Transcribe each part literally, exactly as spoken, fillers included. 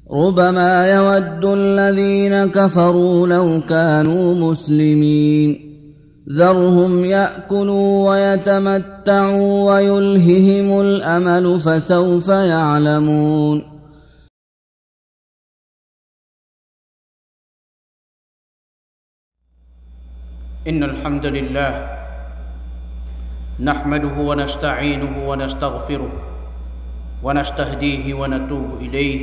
ربما يود الذين كفروا لو كانوا مسلمين. ذرهم يأكلوا ويتمتعوا ويلههم الأمل فسوف يعلمون. إن الحمد لله نحمده ونستعينه ونستغفره ونستهديه ونتوب إليه،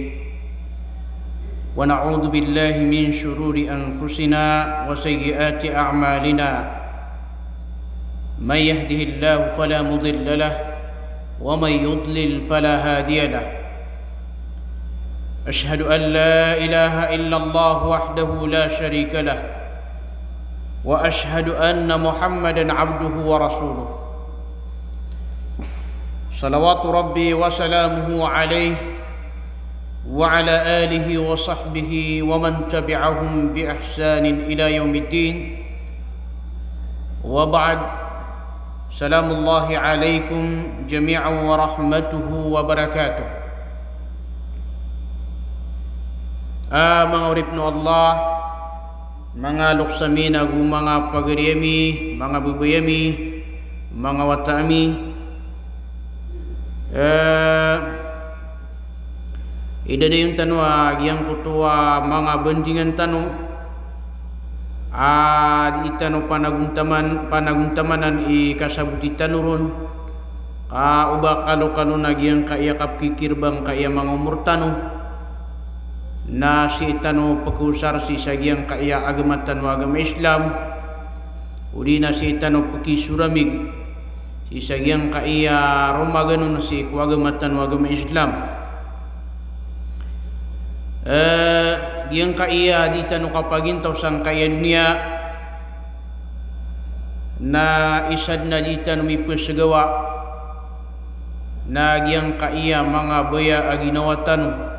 ونعوذ بالله من شرور أنفسنا وسيئات أعمالنا. من يهده الله فلا مضل له، ومن يضلل فلا هادي له. أشهد أن لا إله إلا الله وحده لا شريك له، وأشهد أن محمدا عبده ورسوله، صلوات ربي وسلامه عليه وعلى آله وصحبه ومن تبعهم بإحسان إلى يوم الدين. وبعد، سلام الله عليكم جميعا ورحمته وبركاته. Ah, manga oripen o Allah, manga loks ami nago manga pagari ami, manga babay ami, manga wata ami. Eh, idadayon tano a giyangkoto a manga bandingan tano a di tano panagontaman, panagontamanan i kasaboti tano ron, ka o ba kalokalo na giyangkaya kapkikir bangkaya manga omor tano, na sii tano pekaosar sii sa giyangkaya agama tano a agama Islam, odi na sii tano pekisoramig sii sa giyangkaya romaganon sii ko agama tano a agama Islam. Eh, giyangkaya di tano kapagintaw sangkaya doniya, na isa den a di tano mipesegawa na giyangkaya manga baya a ginawa tano.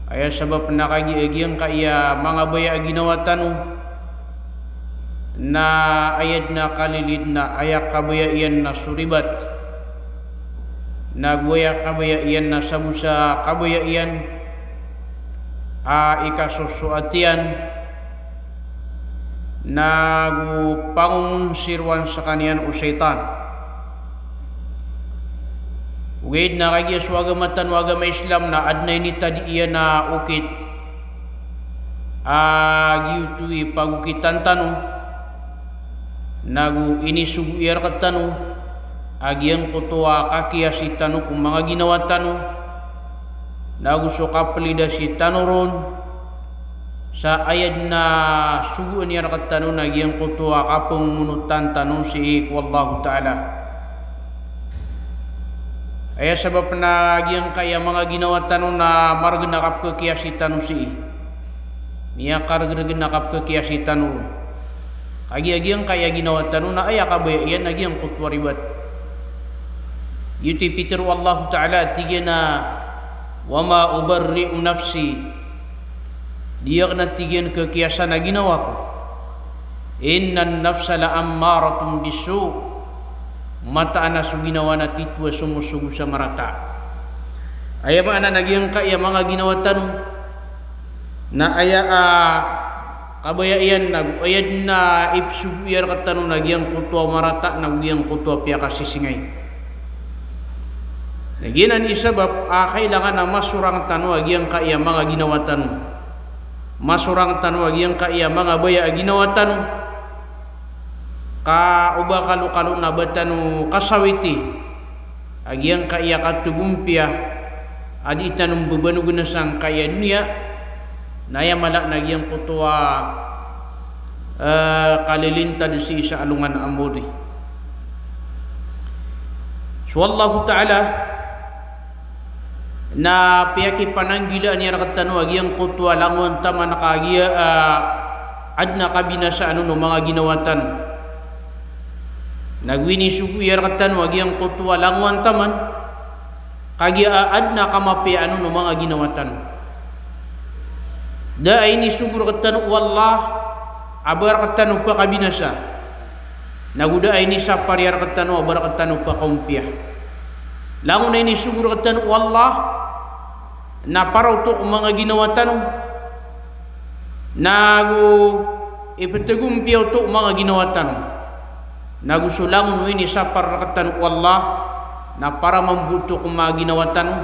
Aya sabap na kagiya giyangkaya manga baya a ginawa tano na aya den a kalilid na aya kabaya iyan na so ribat, nago aya kabaya iyan na sabo sa kabaya iyan a ikasosoat iyan, nago pangongonsirowan sekaniyan o shaytan. Ogaid na kagiya so agama tano a agama Islam na aden a initadi iyan a okit a giyoto i pagokitan tano, nago inisogo iyan rektano a giyangkoto a kakiyasi tano ko manga ginawa tano, nago so kapelidasi tano ron sa aya den a sogoan iyan rektano na giyangkoto a kapengonotan tano sii ko Allahu Ta'ala. Aya sabap na giyangkaya manga ginawa tano na maregen a kapekiyasi tano sii. Miyakaregeregen a kapekiyasi tano ron. Kagiya giyangkaya ginawa tano na aya kabaya iyan na giyangkoto a ribat. Giyoto i pitero o Allahu Ta'ala, tig iyan a, "Wa ma ubarri'u nafsi." Di aken a tig iyan kekiyasan a ginawa ko. "Innan nafsa la ammaratun bissu." Mataan a so ginawa na tito a somosogo sa marata. Aya maana na giyangkaya manga ginawa tano na aya a kabaya iyan nago aya den a ipsogo iyan rektano na giyangkoto a marata nago giyangkoto a piyakasisingay. Na giyanan i sabap a kailangan a masorang tano a giyangkaya manga ginawa tano. Masorang tano a giyangkaya manga baya a ginawa tano. Ka o ba kalokalo na ba tano kasawiti a giyangkaya katogompiya a di tano mbebanogen sangkaya doniya, na aya mala na giyangkoto a, eh, kalilintad sii sa alongan a mori. So Allahu Ta'ala na piyakipananggilaan iyan rektano a giyangkoto a langowan taman kagiya, ah, aden a kabinasaan on o manga ginawa tano. Nago inisogo iyan rektano a giyangkoto a langowan taman kagiya, ah, aden a kamapiyaan on o manga ginawa tano. Da a inisogo rektano o Allah a ba rektano pakabinasa. Nago da a inisapar iyan rektano a ba rektano pakaompiya. Langon a inisogo rektano o Allah na para oto ko manga ginawa tano, nago iptgompiya oto ko manga ginawa tano, nago so langon o inisapar rktano o Allah na para mambo oto ko manga ginawa tano,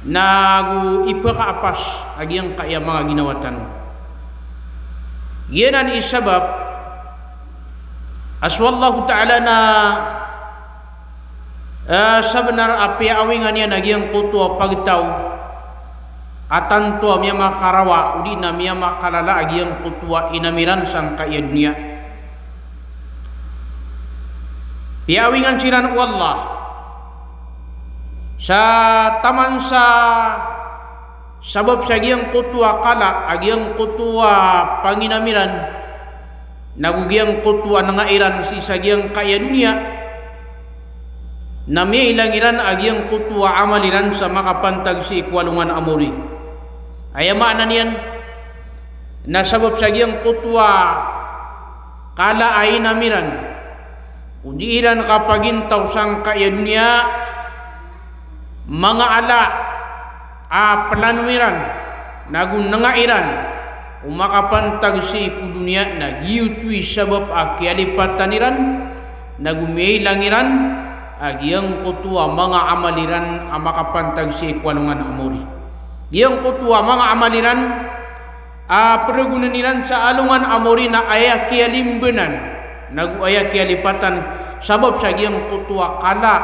nago ipkaapas a giyangkaya manga ginawa tano. Giyanan i sabap a so Allahu Ta'ala na, eh, sabnar a piyaawingan iyan a giyangkoto a pagtaw a tanto a miyamakarawa odi na miyamakalala a giyangkoto a inam iran sangkaya doniya. Piyaawingan siran o Allah sa taman sa sabap sa giyangkoto a kala a giyangkoto a panginam iran, nago giyangkoto a nanga iran sii sa giyangkaya doniya, na miyailang iran a giyangkoto a amal iran sa makapantag sii ko alongan a mori. Aya maana niyan na sabap sa giyangkoto a kala a inam iran, o di iran kapagintaw sangkaya doniya, manga ala a plano iran, nago nanga iran o makapantag sii ko doniya, na giyoto i sabap a kiyalipatan iran, nago miyailang iran a giyangkoto a manga amal iran a makapantag sii ko alongan a mori. Giyangkoto a manga amal iran a peragonan iran sa alongan a mori na aya kiyalimbanan, nago aya kiyalipatan, sabap sa giyangkoto a kala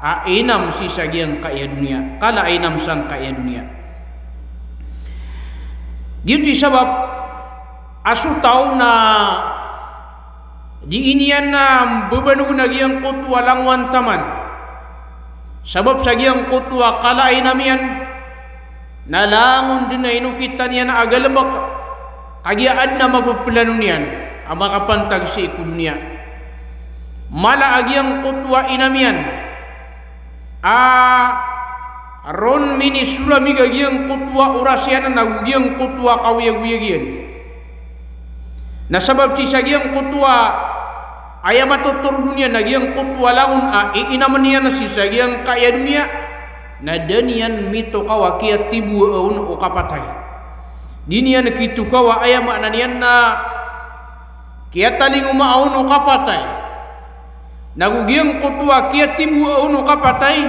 a inam sii sa giyangkaya doniya, kala a inam sangkaya doniya. Giyoto i sabap a so taw na di niyan na mbabanogan a giyangkoto a langowan taman. Sabap sa giyangkoto a kala a inam iyan, na langon den a inokitan iyan a galebek, kagiya aden a mapeplano niyan a makapantag sii ko doniya. Mala a giyangkoto a inam iyan a ron minisoramig a giyangkoto a oras iyan nago giyangkoto a kaoyagoyag iyan. Na sabap sii sa giyangkoto a aya matotorog iyan a giyangkoto a langon a iinamen iyan sii sa giyangkaya doniya, na da niyan mitokaw a kiyatiboa on o kapatay. Di niyan kitokaw a aya maana niyan na kiyatalingoma on o kapatay. Nago giyangkoto a kiyatiboa on o kapatay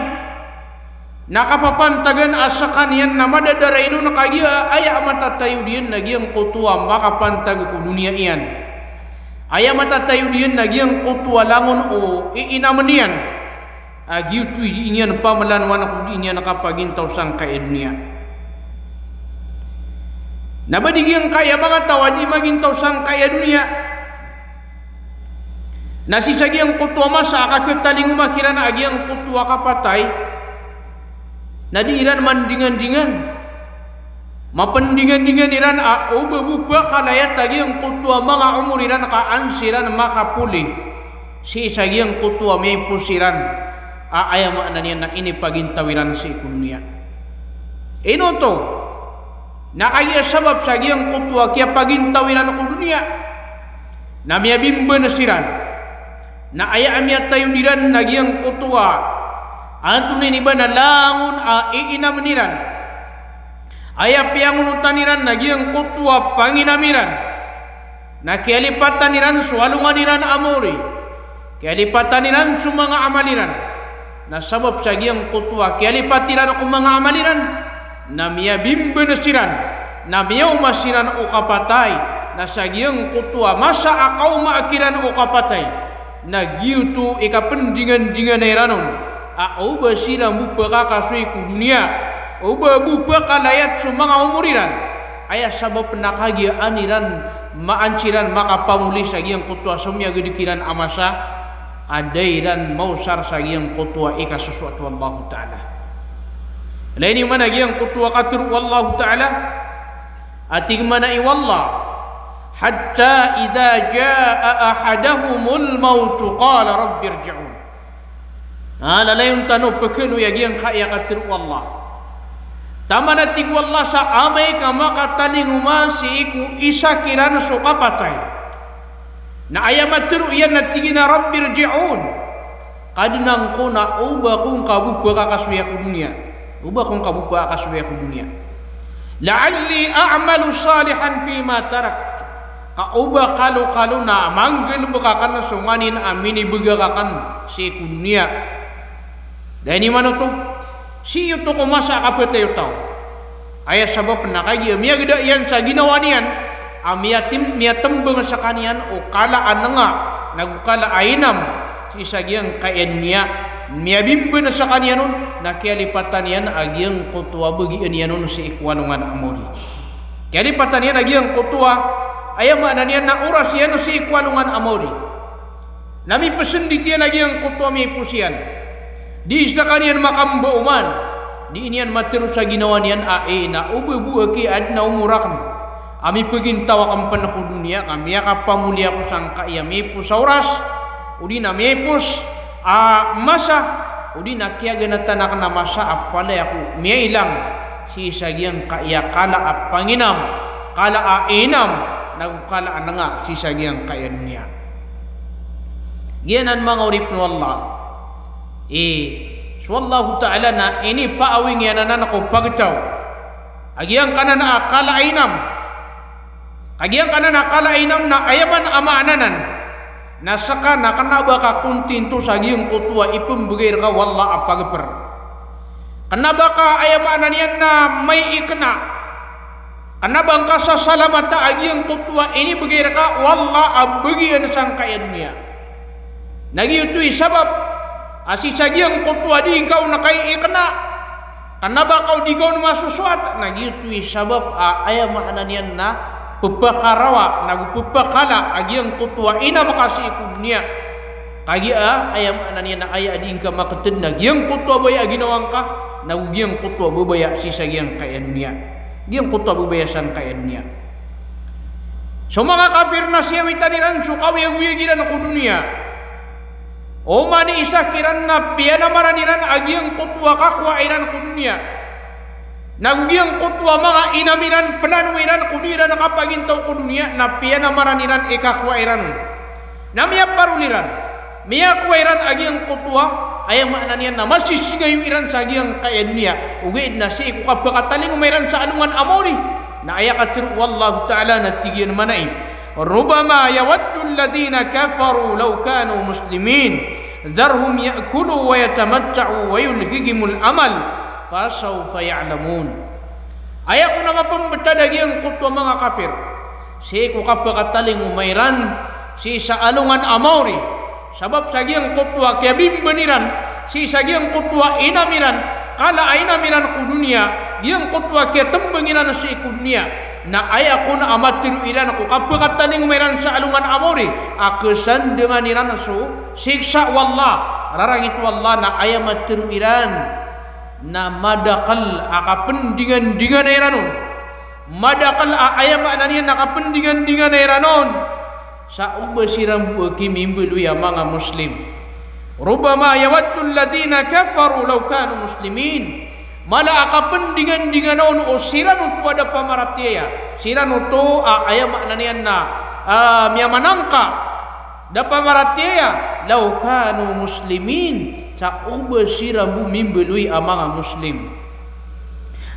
na kapapantagan a sekaniyan na madadarain on, kagiya aya matatayod iyan na giyangkoto a makapantag ko doniya iyan. Aya matatayod iyan na giyangkoto a langon o iinamen iyan. A giyoto i di niyan pamelanowan ko di niyan kapagintaw sangkaya doniya. Na ba di giyangkaya manga taw a di magintaw sangkaya doniya, na sii sa giyangkoto a masa a kaketalingoma kiran a giyangkoto a kapatay, na di iran mandingandingan. Mapendingandingan iran a oba bo pakalayat a giyangkoto a manga omor iran ka an siran makapoli sii sa giyangkoto a miyaipos iran a aya maana niyan na inipagintaw iran sii ko doniya. Ino oto? Na kagiya sabap sa giyangkoto a kiyapagintaw iran ko doniya, na miyabimban siran. Na aya a miyatayod iran na giyangkoto a antonaa ini ba na langon a iinamen iran. Aya piyangonotan iran na giyangkoto a panginam iran. Na kiyalipatan iran so alongan iran a mori. Kiyalipatan iran so manga amal iran. Na sabap sa giyangkoto a kiyalipat iran ko manga amal iran, na miyabimban siran, na miyaoma siran o kapatay, na sa giyangkoto a masa a kaoma kiran o kapatay, na giyoto i kapendingandingana iran on a oba siran bo pekakasoy ko doniya, oba bo pekalayat so manga omor iran. Aya sabap na kagiya an iran, maan siran makapamoli sa giyangkoto a somiyagad kiran a masa a da iran maosar sa giyangkoto a ikasosoat o Allahu Ta'ala. Lagid iyan man a giyangkoto a katharo o Allahu Ta'ala a tig mambo o Allah, "Hatta idha jaa ahadahumul mawtu qala rabbirji'un." A, lalayon tano pekenoy a giyangkaya katharo o Allah. Taman a tig o Allah sa amay ka makatalingoma sii ko isa kiran so kapatay, na aya matharo iyan na tig iyan a, "Rabbirji'un." Kadnan ko, na oba ko ngka bo pekakasoya ko doniya. Oba kon ka bo pakasoya ko doniya. La'alli a'malu salihan fima tarakt. Ka oba kalokalo na manggalebek aken so nganin a minibegay aken sii ko doniya. Da ini manoto, sii oto ko masa a kapatay o taw. Aya sabap na kagiya miyageda iyan sa ginawa niyan a miyatim-, miyatembeng sekaniyan o kala a nenga, nago kala a inam, sii sa giyangkaya doniya. Miyabimben sekaniyan on, na kiyalipatan iyan a giyangkoto a bagian iyan on sii ko alongan a maori. Kiyalipatan iyan a giyangkoto a, aya maana niyan na oras iyan sii ko alongan a maori. Na mipesendit iyan a giyangkoto a miipos iyan. Di sekaniyan makambaoman. Di niyan matero sa ginawa niyan a, e, na oba bo aki aden a omor aken a mipegintaw aken pen ko doniya, ka miyakapamoli ako sangkaya miipos a oras, odi na miipos a masa, odi na kiyaganatan aken a masa a palaya ko miyailang sii sa giyangkaya kala a panginam, kala a inam, nago kala a nenga sii sa giyangkaya doniya. Giyanan manga oripen o Allah. I, so Allahu Ta'ala na inipaawing iyan anan ko pagtaw a giyangkanan a kala a inam. Ka giyangkanan a kala a inam na aya man a maana nan na seka na kena ba ka kontinto sa giyangkoto a ipembegay reka o Allah a pagper. Kena ba ka aya maana niyan na maikena. Kena ba ngka sasalamata a giyangkoto a inibegay reka o Allah a bagian sangkaya doniya. Na giyoto i sabap a sii sa giyangkoto a di ngka on kaikena. Kena ba ka o di ka on masosoat, na giyoto i sabap a aya maana niyan na pepakarawa, nago pepakala a giyangkoto a inam ka sii ko doniya. Kagiya, aya maana niyan na aya a di ngka maketed na giyangkoto a baya a ginawa ngka, nago giyangkoto a babaya sii sa giyangkaya doniya. Giyangkoto a babaya sangkaya doniya. So manga kapir na siyawitan iran so kaoyagoyag iran ko doniya. Oman i isa kiran na piyanamaran iran a giyangkoto a kakowa iran ko doniya. Nago giyangkoto a manga inam iran, pelano iran ko di iran kapagintaw ko doniya, na piyanamaran iran i kakowa iran. Na miyaparol iran, miyakowa iran a giyangkoto a, aya maana niyan na masisingayo iran sa giyangkaya doniya. Ogaid na sii ko kapakatalingoma iran sa alongan a maori. Na aya katero o Allahu Ta'ala na tig iyan mambo i, "Rubbama yawaddu alladhina kafaru law kanu muslimin. Dharhum ya'kulu wa yatamatta'u wa yulhihimul amal. Fasawfa ya'lamun." Aya kon a mapembetad a giyangkoto a manga kapir sii ko kapakatalingoma iran sii sa alongan a maori. Sabap sa giyangkoto a kiyabimben iran sii sa giyangkoto a inam iran, kala a inam iran ko doniya, giyangkoto a kiyatembeng iran sii ko doniya. Na aya kon a matero iran ko kapakatalingoma iran sa alongan a maori a kesandengan iran so siksa o Allah, rarangit o Allah, na aya matero iran na madakel a kapendingandingana iran on. Madakel a aya maana niyan na kapendingandingana iran on. Sa oba siran bo a kimimbaloy a manga Muslim. "Rubbama yawaddu alladhina kafaru law kanu muslimin." Mala a kapendingandingana on o siran oto a da pamaratiyaya. Siran oto a aya maana niyan na, ah, miyamanangka. Da pamaratiyaya, law kanu muslimin, sa oba siran bo mimbaloy a manga Muslim.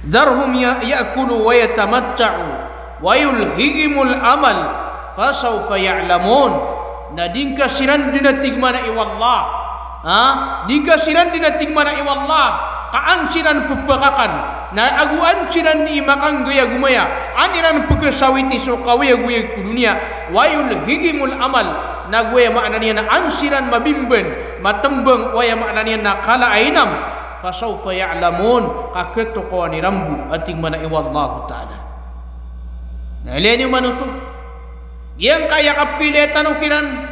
Dharhum ya-, ya'kulu wa yatamatta'u, wa yulhihimul amal, fasawfa ya'lamun. Na di ngka siran den a tig mambo i Allah. Ha? Di ngka siran den a tig mambo i Allah. Ka an siran pepakakan, na ago an siran di makanggay a gomaya, an iran pekesawiti so kaoyagoyag ko doniya, wa yulhihimul amal, na go aya maana niyan na an siran mabimben, matembeng o aya maana niyan na kala a inam, fasawfa ya'lamun, ka ketokawan iran bo a tig mambo i Allahu Ta'ala. Na ilaya niyo mambo oto. Giyangkaya kapekilaya tano kiran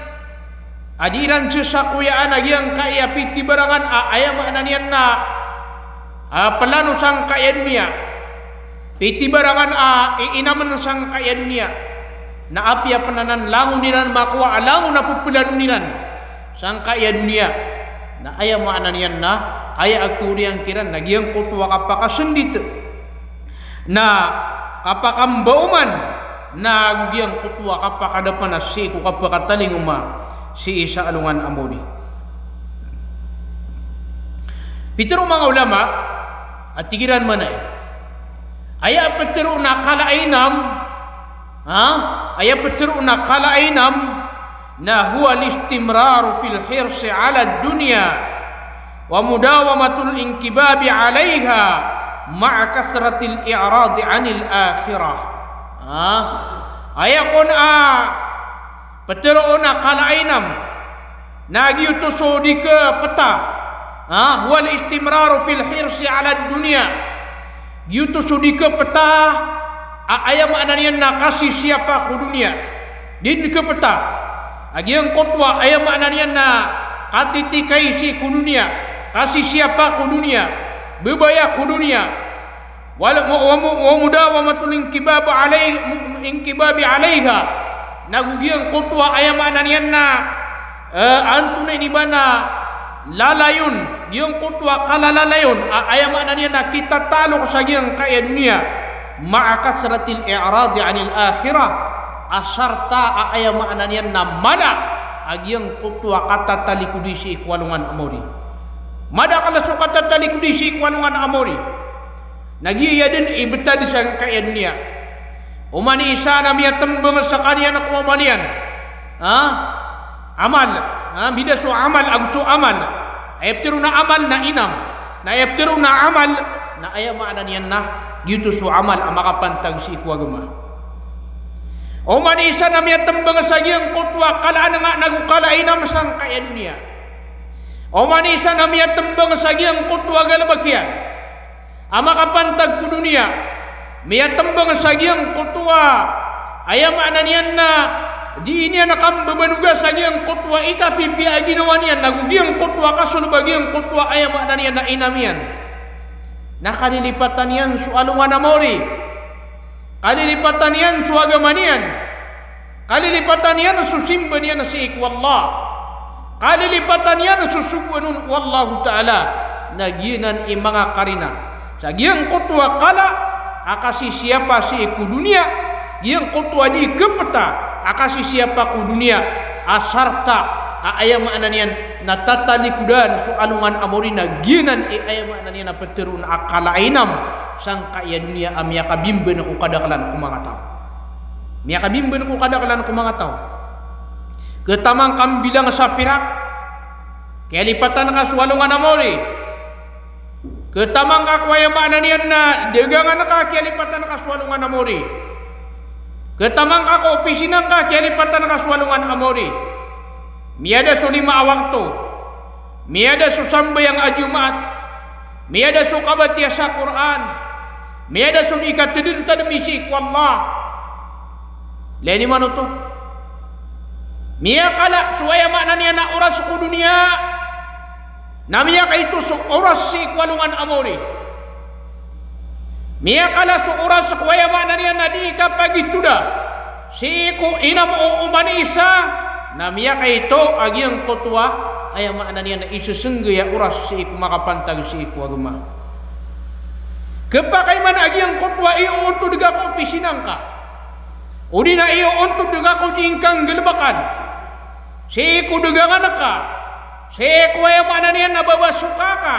a di iran sesakoyaan a giyangkaya pitibarangan a aya maana niyan na, ah, pelano sangkaya doniya. Pitibarangan a iinamen sangkaya doniya. Na apiya pen anan langon iran makowa a langon a pepelano iran sangkaya doniya. Na aya maana niyan na, aya a koriyan kiran na giyangkoto a kapakasendit. Na kapakambaoman, na ago giyangkoto a kapakadapan a sii ko kapakatalingoma sii sa alongan a maori. Pitero o manga ulama, A tig iran man a aya ptharoon a kala a inam, ha? Aya ptharoon a kala a inam na huwa al-istimraru fil hirsi ala dunya wa mudawamatul inkibabi alaiha ma'a kathratil i'radi anil akhirah. Ha? Aya kon a ptharoon a kala a inam na giyoto so di khapta, ha, huwal istimraru fil hirsi ala dunya. Giyoto so di khapta a aya maana niyan na kasisiyapa ko doniya. Di khapta a giyangkoto a aya maana niyan na katitikay sii ko doniya, kasisiyapa ko doniya, babaya ko doniya. Wal-, wa, wa, wa mudawamatul inkibab alai-, inkibabi alaiha. Nago giyangkoto a aya maana niyan na, eh, antonaa ini ba na lalayon, giyangkoto a kalalalayon, a-, aya maana niyan na kitatalok sa giyangkaya doniya. Ma'a kathratil i'radi anil akhirah. A sarta a aya maana niyan na mala a giyangkoto a katatalikodi sii ko alongan a maori. Madakl so katatalikodi sii ko alongan a maori. Na giya dn i btad sangkaya doniya. Oman i isa na miyatmbang skaniyan ko amal iyan. Ha? Amal. Ha? Bida so amal ago so amal. Aya ptharoon a amal na inam. Na aya ptharoon a amal na aya maana niyan na giyoto so amal a makapantag sii ko agama. Oman i isa na miyatmbang sa giyangkoto a kala a nga nago kala a inam sangkaya doniya. Oman i isa na miyatmbang sa giyangkoto a galbk iyan a makapantag ko doniya, miyatmbang sa giyangkoto a aya maana niyan na di niyan kambabanoga sa giyangkoto a ikapipiya a ginawa niyan, nago giyangkoto a kasolb a giyangkoto a aya maana niyan na inam iyan. Na kalilipatan iyan so alongan a maori. Kalilipatan iyan so agama niyan. Kalilipatan iyan so simba niyan sii ko Allah. Kalilipatan iyan so sogoan on o Allahu Ta'ala. Na giyanan i manga karina sa giyangkoto a kala a kasisiyapa sii ko doniya. Giyangkoto a di khapta a kasisiyapa ko doniya a sarta a aya maana niyan na tatalikodan so alongan a maori na giyanan i aya maana niyan na ptharoon a kala a inam sangkaya doniya a miyakabimban ko kadaklan ko manga taw. Miyakabimban ko kadaklan ko manga taw. Khataman ka mbilang sa pirak, kiyalipatan ka so alongan a maori. Khataman ka ko aya maana niyan na dagangan ka, kiyalipatan ka so alongan a maori. Khataman ka ko opisina ngka, kiyalipatan ka so alongan a maori. Miyada so lima a wakto. Miyada so sambayang a Jumaat. Miyada so kabatiya sa Qur'an. Miyada so di katadntadmi sii ko Allah. Leni manoto. Miyakala so aya maana niyan na oras ko doniya na miyakaito so oras sii ko alongan a maori. Miyakala so oras ko aya maana niyan na di kapagitoda sii ko inam o oman i isa, na miyakaito a giyangkoto a aya maana niyan na isasnggay a oras sii ko makapantag sii ko agama. Khapakay man a giyangkoto a iyoontod ka ko opisina ngka, odi na iyoontod ka ko di ngka nggalbkan, sii ko dagangan ka, sii ko aya maana niyan na babasoka ka,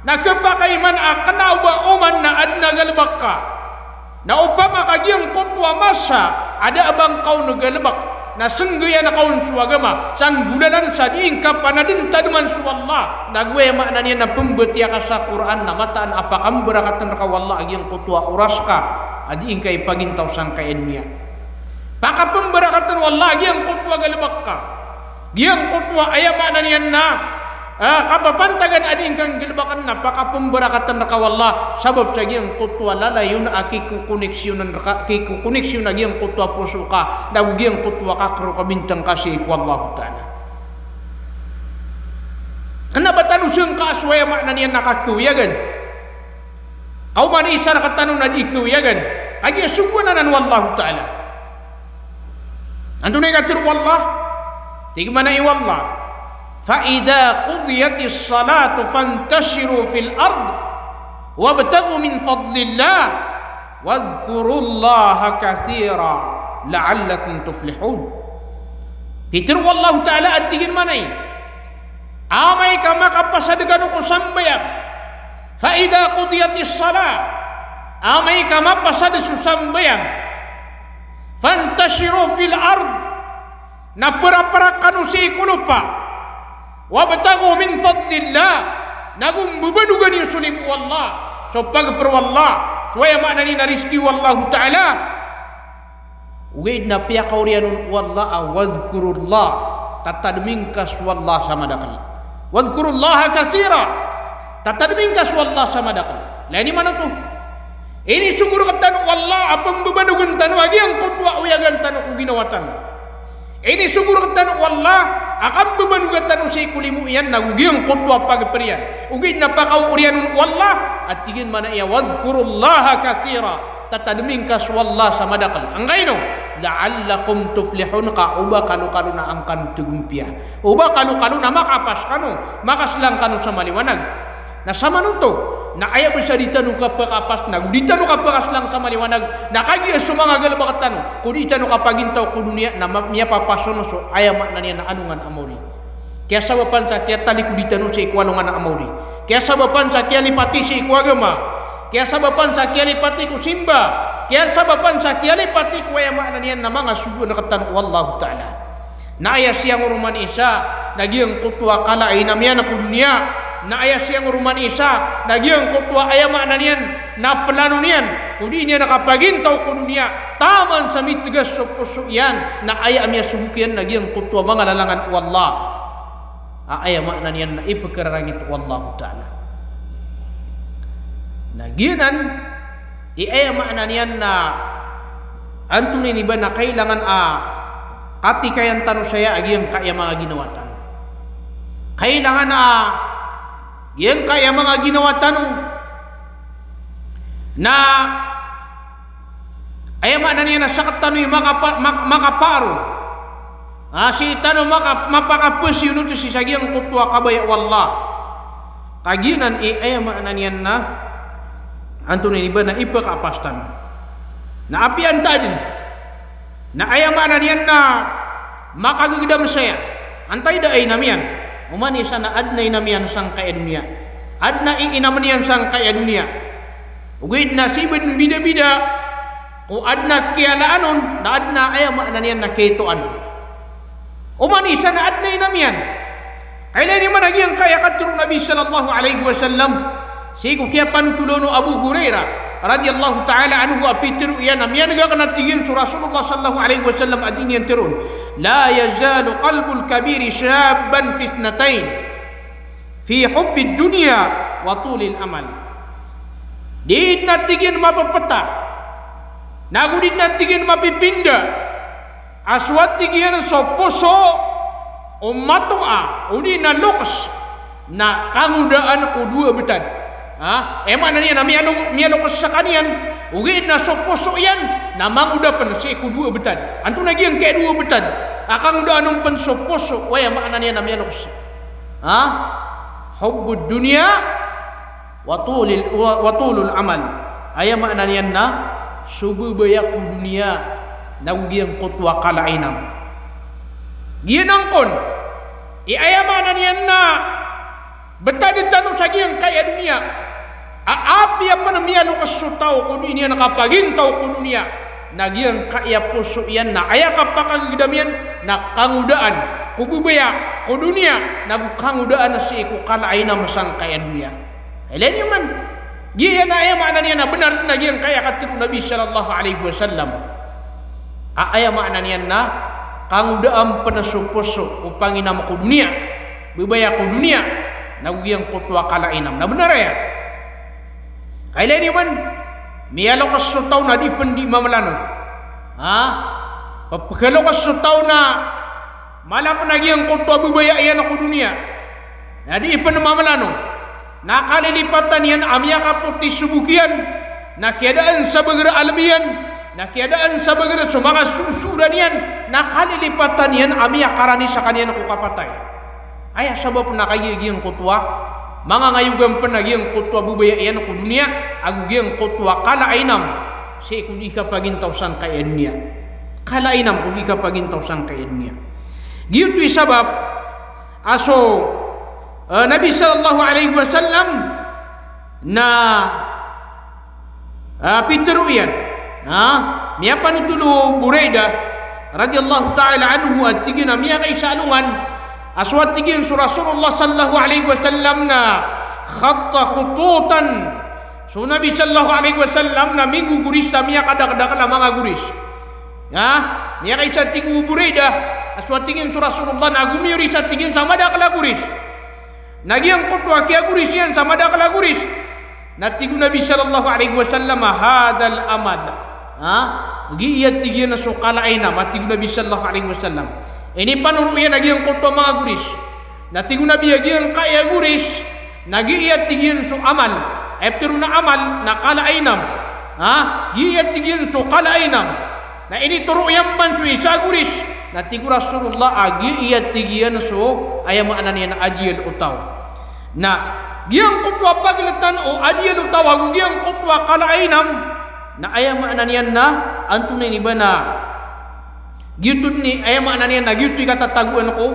na khapakay man a kna o ba oman na adn a galbk ka. Na opama ka giyangkoto a masa a da a ba ngka on galbk, na snggayan ka on so agama, sa nggolalan sa di ngka panadntadman so Allah, na go aya maana niyan na pmbatiya ka sa Qur'an na mataan a pakambarakatn rka o Allah a giyangkoto a oras ka a di ngka ipagintaw sangkaya doniya. Pakapmbarakatn o Allah giyangkoto a galbk ka. Giyangkoto a aya maana niyan na, ah, kapapantagan a di ngka nggalbkn na pakapmbarakatn rka o Allah, sabap sa giyangkoto a lalayon a kikokoneksyonan rka, kikokoneksyon a giyangkoto a poso ka, nago giyangkoto a kakrokabintang ka sii ko Allahu Ta'ala. Kna ba tano sangka so aya maana niyan na kakhawiyagan. Kaoma ni isa rktano na di khawiyagan. Kagiya sogoan anan o Allahu Ta'ala. Antonaa i katharo o Allah? Tig mambo o Allah, "Fa idha qudiyatis salatu fantashiru fil ard wabtaghu min fadlillah wadhkurullaha kathira la'allakum tuflihun." Pitharo o Allahu Ta'ala a tig iyan mambo, amay ka makapasad kano ko sambayang, Fa idha qudiyatis salah, amay ka mapasad so sambayang, fantashiru fil ard, na peraperak kano sii ko lopa, wabtaghu min fadlillah, nago mbebanoga niyo so limo o Allah, so pagper o Allah, so aya maana niyan na rizki o Allahu Ta'ala. Ogaid na piyakaoriyan on o Allah a wadhkurullah, tatadming ka so Allah sa madakel. Wadhkurullaha kathira, tatadming ka so Allah sa madakel. Ilaya niyo man oto. Inisogo rektano o Allah a pembebanogen tano a giyangkoto a oyagan tano ko ginawa tano. Inisogo rektano o Allah a kambebanoga tano sii ko limo iyan nago giyangkoto a pagper iyan. Ogaid na pakaoriyan on o Allah a tig iyan mambo a wadhkurullaha kathira, tatadming ka so Allah sa madakel. Angkaino? La'allakum tuflihun, ka o ba kalokalo na angkano tegompiya. O ba kalokalo na makapas kano, makaslang kano sa maliwanag. Na samanoto, na aya bes a di tano kapakapas nago di tano kapakaslang sa maliwanag, na kagiya so manga galebek tano ko di tano kapagintaw ko doniya na ma-, miyapapas on so aya maana niyan na alongan a maori. Kiyasabapan sa kiyatalikodi tano sii ko alongan a maori. Kiyasabapan sa kiyalipati sii ko agama. Kiyasabapan sa kiyalipati ko simba. Kiyasabapan sa kiyalipati ko aya maana niyan na manga sogoan rektano o Allahu Ta'ala. Na aya siyangoroman isa na giyangkoto a kala a inam iyan ko doniya. Na aya siyangoroman isa na giyangkoto a aya maana niyan na plano niyan ko di niyan kapagintaw ko doniya. Taman sa mitegas so poso iyan, na aya a miyasogok iyan na giyangkoto a manga lalangan o Allah a aya maana niyan na ipekerarangit o Allahu Ta'ala. Na giyanan i aya maana niyan na antonaa ini ba na kailangan a katikayan tano saya a giyangkaya manga ginawa tano. Kailangan a giyangkaya manga ginawa tano na aya maana niyan na sektano i makapa-, mak-, makapaaro. A, sii tano maka-, mapakapesiyonoto sii sa giyangkoto a kabaya o Allah. Ka giyanan i aya maana niyan na antonaa ini ba na ipekapas tano. Na apiya antaa den. Na aya maana niyan na makagegedam saya. Antaa i da a inam iyan. Oman isa na aden a inam iyan sangkaya doniya. Aden a iinamen iyan sangkaya doniya. Ogaid na sii bo den bidabida ko aden a kiyalaan on, na aden a aya maana niyan na kiyaitoan. Oman isa na aden a inam iyan. Ka ilaya niyo man a giyangkaya katharo o Nabi sallallahu alaihi wasallam sii ko kiyapanothol on o Abu Hurairah radhiyallahu ta'ala anhu a pitharo iyan a miyaneg aken a tig iyan so Rasulullah sallallahu alaihi wasallam a di niyan tharoon, "La yazalu qalbul kabiri shabban fi ithnatain, fi hubbid dunya wa tulil amal." Di den a tig iyan mapepeta, nago di den a tig iyan mapipinda a so a tig iyan so poso o matoa odi na lokes na kangodaan ko dowa betad. Ha? Aya maana niyan na miyalo-, miyalokes sekaniyan, ogaid na so poso iyan na mangoda pen sii ko dowa betad. Antonaa giyangkaya dowa betad a kangodaan on pen so poso o aya maana niyan na miyalokes? Ha? Hubbud dunya wa tulil, wa, wa tulul amal. Aya maana niyan na so bebaya ko doniya nago giyangkoto a kala a inam. Giyanan kon i aya maana niyan na betad tano sa giyangkaya doniya. A, apiya pen miyalokes so taw ko di niyan kapagintaw ko doniya, na giyangkaya poso iyan na aya kapakagegedam iyan na kangodaan ko bebaya ko doniya, nago kangodaan sii ko kala a inam sangkaya doniya. Ilaya niyo man. Giya na aya maana niyan na benar na giyangkaya katharo o Nabi sallallahu alaihi wasallam a aya maana niyan na kangodaan pen so poso ko panginam ko doniya, bebaya ko doniya, nago giyangkoto a kala a inam. Na benar aya. Ka ilaya niyo man, miyalokes so taw na di pen di mamelano. Ha? Pepegalokes so taw na mala pen a giyangkoto a bebaya iyan ko doniya na di pen mamelano. Na kalilipatan iyan a miyakapoti so bok iyan, na kiyadaan sa beger a leb iyan, na kiyadaan sa beger so manga sosoran iyan, na kalilipatan iyan a miyakarani sekaniyan ko kapatay. Aya sabap na kagiya giyangkoto a mangangayogan pen a giyangkoto a bebaya iyan ko doniya, ago giyangkoto a kala a inam sii ko di kapagintaw sangkaya doniya. Kala a inam ko di kapagintaw sangkaya doniya. Giyoto i sabap a so, eh, Nabi sallallahu alaihi wasallam Na, ah, pitero iyan. Ha? Miyapanotol o Buraidah radhiyallahu ta'ala anhu a tig iyan a miyakaisa a alongan a so, a tig iyan, so Rasulullah sallallahu alaihi wasallam na khatta khututan. So Nabi sallallahu alaihi wasallam na minggogoris sa miyakadakdakel a manga goris. Ha? Miyakaisa, tig o Buraidah, a so, a tig iyan, so Rasulullah na gomiyoris, a tig iyan, sa madakel a goris. Na giyangkoto a kiyagoris iyan sa madakel a goris. Na tig o Nabi sallallahu alaihi wasallam, "Hadhal amal." Ha? Giya, tig iyan, so kala a inam, a tig o Nabi sallallahu alaihi wasallam. Inipanoro iyan a giyangkoto a manga goris. Na tig o Nabi a giyangkaya goris, na giya, tig iyan, so amal. Aya petero na amal na kala a inam. Ha? Giya, tig iyan, so kala a inam. Na initoro iyan pman so isa a goris, na tig o Rasulullah a giya, tig iyan, so aya maana niyan na ajiyal o taw. Na giyangkoto a pagletan o ajiyal o taw ago giyangkoto a kala a inam, na aya maana niyan na antonaa ini ba na giyoto i, aya maana niyan na giyoto i katatagoan ko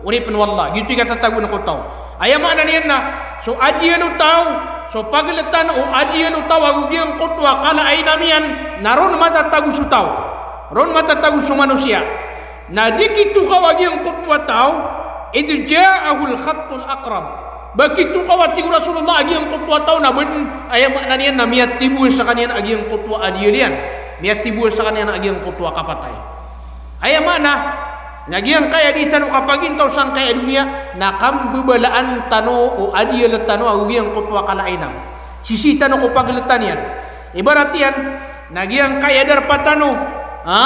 oripen o Allah, giyoto i katatagoan ko taw. Aya maana niyan na so ajiyal o taw, so pagletan o ajiyal o taw ago giyangkoto a kala a inam iyan, na ron matatago so taw. Ron matatago so manosiya. Na di kitokaw a giyangkoto a taw, idh ja'ahul khattul aqrab. Ba kitokaw, a tig o Rasulullah, a giyangkoto a taw na ba den, aya maana niyan na miyatibo sekaniyan a giyangkoto a ajiyal iyan. Miyatibo sekaniyan a giyangkoto a kapatay. Aya maana na giyangkaya di tano kapagintaw sangkaya doniya, na kambebalaan tano o ajiyal tano ago giyangkoto a kala a inam. Sisii tano ko pagletan iyan. Ibarat iyan na giyangkaya darpa tano, ha?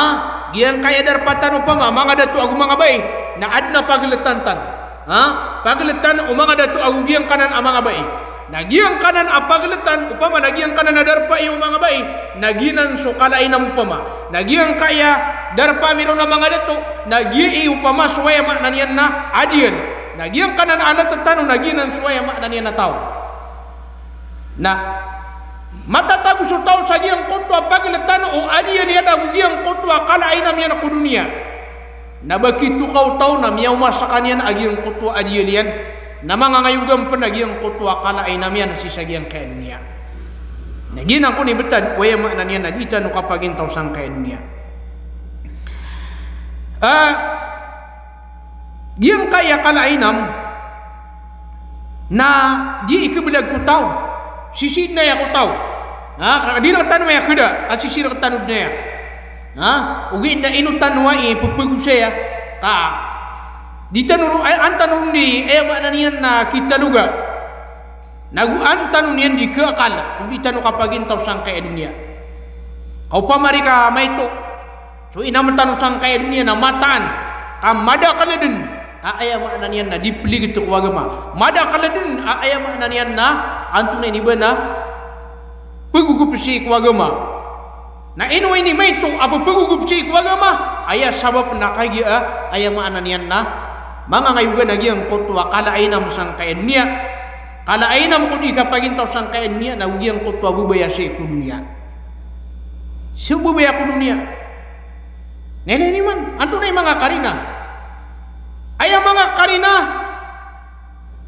Giyangkaya darpa tano opama manga dato ago manga bai, na aden a pagletan tano. Ha? Pagletan o manga dato ago giyangkanan a manga bai. Na giyangkanan a pagletan, opama na giyangkanan a darpa iyo manga bai, na giyanan so kala a inam opama. Na giyangkaya darpa ami ron a manga dato, na giya i opama so aya maana niyan na ajiyal. Na giyangkanan a letan tano, na giyanan so aya maana niyan na taw. Na matatago so taw sa giyangkoto a pagletan o ajiyal iyan ago giyangkoto a kala a inam iyan ko doniya. Na ba kitokaw o taw na miyaoma sekaniyan a giyangkoto a ajiyal iyan, na mangangayogan pen a giyangkoto a kala a inam iyan sii sa giyangkaya doniya. Na giyanan kon i betad o aya maana niyan na di tano kapagintaw sangkaya doniya. Ah, giyangkaya kala a inam na di ikebelag ko taw. Sisii den aya ko taw. Ha, ka di rektano aya keda, ka sisii rektano den aya. Ha, ogaid na ino tano aya ipepegosaya, ka di tano ron, ay, an tano ron di, aya maana niyan na kitaloga. Na go an tano niyan di keakal, o di tano kapagintaw sangkaya doniya. Ka opama reka maito so inam tano sangkaya doniya na mataan, ka madakel den a aya maana niyan na di peliget ko agama. Madakel den a aya maana niyan na antonaa ini ba na pegogop sii ko agama. Na ino ini maito a pepegogop sii ko agama, aya sabap na kagiya a aya maana niyan na mangangayogan a giyangkoto a kala a inam sangkaya doniya. Kala a inam ko di kapagintaw sangkaya doniya na go giyangkoto a babaya sii ko doniya. So babaya ko doniya. Na ilay niyo man, antonaa i manga karina? Aya manga karina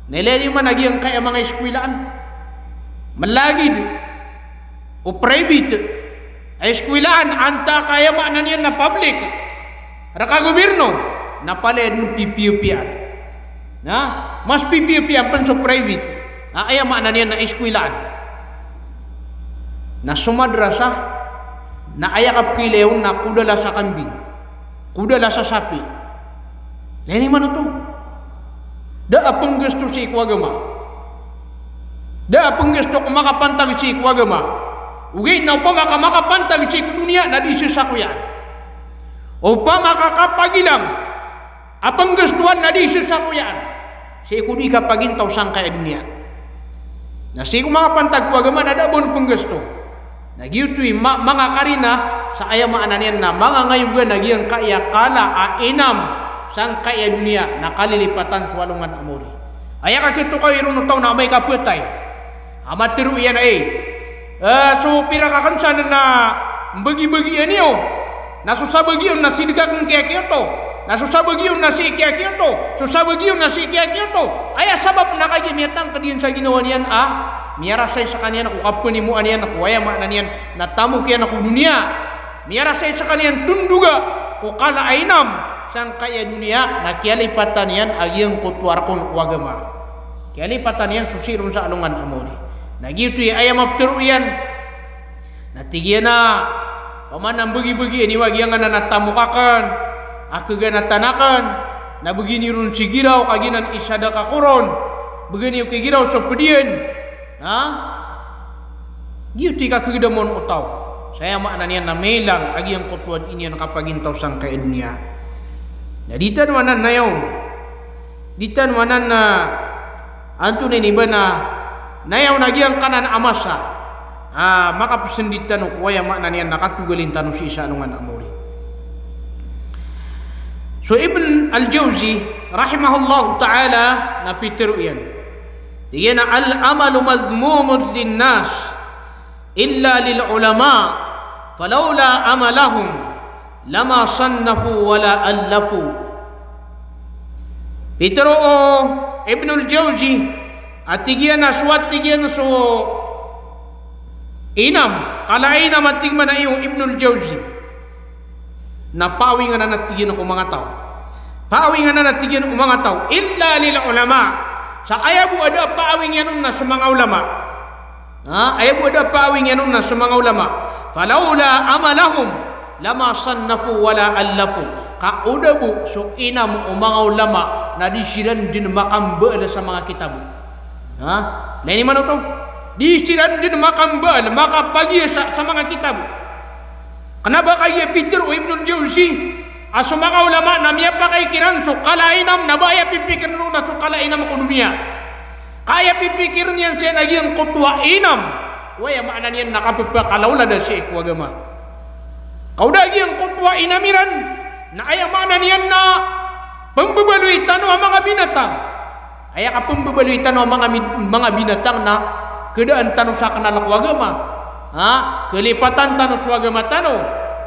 na ilay niyo man a giyangkaya manga iskwilaan. Melagid o private a iskwilaan antaa ka aya maana niyan na public, reka gobirno, na palaya den pipiyapiyaan. Na mas pipiyapiyaan pen so private a aya maana niyan na iskwilaan. Na so madrasa na aya kapekailayan on na kodala sa kambing, kodala sa sapi. Ilay niyo man oto. Da a penggasto sii ko agama. Da a penggasto ko makapantag sii ko agama. Ogaid na opama ka makapantag sii ko doniya na di sesakoyaan. Opama ka kapagilang a penggastoan na di sesakoyaan sii ko di kapagintaw sangkaya doniya. Na sii ko makapantag ko agama na da a ba on penggasto. Na giyoto i ma-, manga karina sa aya maana niyan na mangangayogan a giyangkaya kala a inam sangkaya doniya na kalilipatan so alongan a maori. Aya kakitokawi ron o taw na amay ka petay a matero iyan a, eh, eh, so pira ka kensan na mbegibegian iyo, na so sabagi on na sii deka ken kiyakiyoto, na so sabagi on na sii kiyakiyoto, so sabagi on na sii kiyakiyoto. Aya sabap na kagiya miyatangked iyan sa ginawa niyan a Miyarasay skaniyan ko kapanimoan iyan ko aya maana niyan na tamok iyan ko doniya. Miyarasay skaniyan tondoga ko kala a inam sangkai a doniya, na kiyalipatan iyan a giyangkoto a rkon o agama. Kiyalipatan iyan so sii ron sa alongan a maori. Na giyoto i aya maptero iyan. Na tig iyan a, opama na mbagibagi niyo a giyanan a tamok akn, a kaganatan akn, na bagi niyo ron si giraw, ka giyanan i sadaka ko ron, bagi niyo ki giraw so pd iyan. Ha? Giyoto i kakagdam on o taw. Sa aya maana niyan na mailang a giyangkoto a dii niyan kapagintaw sangkai a doniya. Na di tano anan nayaw. Di tano anan na antonaa ini ba na nayaw na giyangkanan a masa a makapsndit tano ko aya maana niyan na katogalin tano sii sa alongan a maori. So Ibn al-Jawzi rahimahullahu ta'ala na pitero iyan. Tig iyan a, "Al-amalu madhmumun lin-nas illa lil-ulama, falawla amalahum lama sannafu wala allafu." Pitero o Ibnul Jawzi a tig iyan a so, a tig iyan so inam, kala a inam a tig man a iyo Ibnul Jawzi. Na paawingan anan a tig iyan ko manga taw. Paawingan anan a tig iyan ko manga taw. Illa lil-ulama. Sa aya bo a da a paawing iyan on na so manga ulama. Ha, aya bo a da a paawing iyan on na so manga ulama. Falawla amalahum lama sannafu wala allafu. Ka o da bo so inam o manga ulama na di siran dn makambaal sa manga kitab. Ha? Na ini man oto. Di siran dn makambaal, makapagiya sa, sa manga kitab. Kna ba kagiya pitero o Ibnul Jawzi a so manga ulama na miyapakay kiran so kala a inam, na ba aya pipikirn on na so kala a inam ko doniya. Ka aya pipikirn iyan saya na giyangkoto a inam ko aya maana niyan na kapphakalaolad sii ko agama. Ka o da giyangkoto a inam iran na aya maana niyan na pmbabaloy tano a manga binatang. Aya kapmbabaloy tano a manga mid-, manga binatang na khadaan tano sa knal ko agama. Ha? Khalipatan tano so agama tano.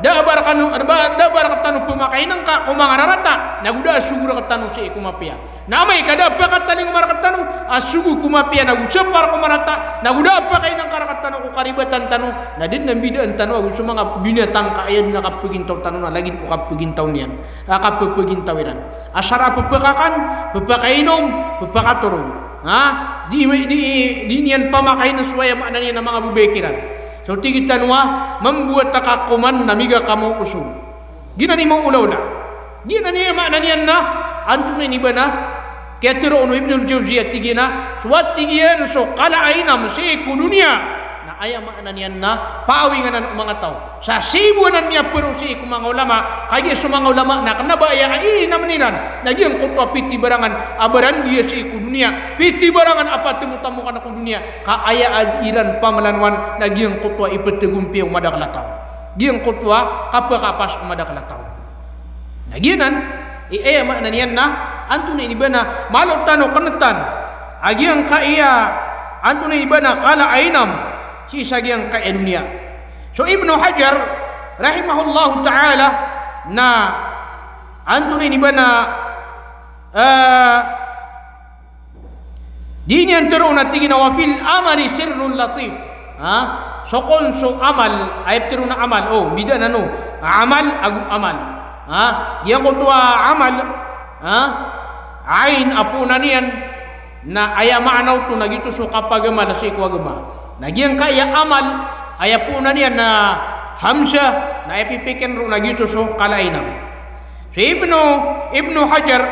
Da a ba rktano, da a ba, da a ba rktano pmakainngka ko manga rarata, nago da a sogo rktano sii ko mapiya. Na amay ka da a pakatalingoma rktano a sogo ko mapiya nago sapar ko marata, nago da a pakainngka rktano ko karibatan tano, na dn a mbidaan tano ago so manga binatang ka aya dn a kapagintaw tano na lagid o kapagintaw niyan. A kapapagintaw iran. Asar a pphakakan, pphakainom, pphakatorog. Ha? Di, di, di niyan pamakain so aya maana niyan a manga babay kiran. So tig tano a mambo a takakoman na migakamaosog. Giyanan i maolaola. Giyanan i maana niyan na antonaa ini ba na kiyatero on o Ibnul Jawzi a tig iyan a so, a tig iyan, so kala a inam sii ko doniya na aya maana niyan na paawing anan o manga taw. Sa sii bo anan miyaparo sii ko manga ulama, kagiya so manga ulama na kna ba aya a inam iran na giyangkoto a pitibarangan a barandiya sii ko doniya, pitibarangan a patemotamokan ko doniya, ka aya a dii iran pamalanowan na giyangkoto a ipthagompiya o madakl a taw. Giyangkoto a kapakapas o madakl a taw. Na giyanan i aya maana niyan na antonaa ini ba na malo tano kntan a giyangkaya antonaa ini ba na kala a inam sii sa giyangkaya doniya. So Ibnu Hajar rahimahullahu ta'ala na antonaa ini ba na, eh, dii niyan tero na tig iyan a wa fil amali sirrun latif. Ha? So kon so amal, aya ptero na amal, o, mbidaan ano, amal ago amal. Ha? Giyangkoto a amal, ha? Ain a poon iyan, na aya maana oto na giyoto so kapagamal sii ko agama. Na giyangkaya amal, aya poon iyan na hamzah, na aya pipikirn ron na giyoto so kala a inam. So Ibnu, Ibnu Hajar,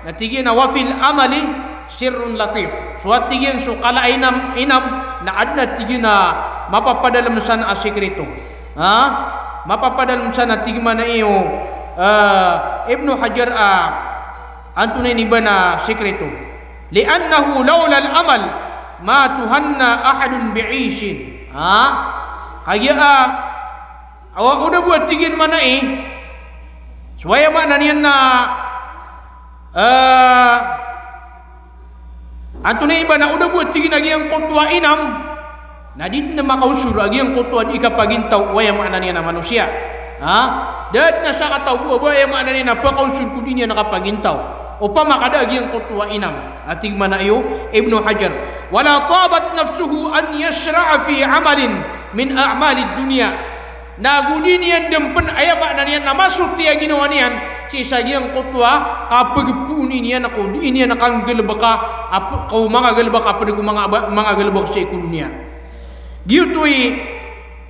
na tig iyan a wa fil amali sirrun latif. So a tig iyan so kala a inam, inam, na adn a tig iyan a mapapadalm san a sikreto. Ha? Mapapadalm san a tig man a iyo, eh, Ibnu Hajar a antonaa ini ba na sikreto. Li'annahu lawlal amal ma tuhanna ahadun bi'ishin. Ha? Kagiya a Awa o da bo a tig iyan man a i, so aya maana niyan na, eh, antonaa i ba na o da bo a tig iyan a giyangkoto a inam, na di dn makaosor a giyangkoto a di kapagintaw o aya maana niyan a manosiya. Ha? Da dn a sakataw bo a ba aya maana niyan a pakaosor ko di niyan kapagintaw. Opama ka da a giyangkoto a inam, a tig mambo o Ibnu Hajar, "Wala tabat nafsuhu an yashra'a fi amalin min a'malid dunya." Na go di niyan dn pn, aya maana niyan na masoti a ginawa niyan sii sa giyangkoto a kapagpoon iyan ko di niyan kanggalbka a p-, ko manga galbk a pd ko manga ba-, manga galbk sii ko doniya. Giyoto i,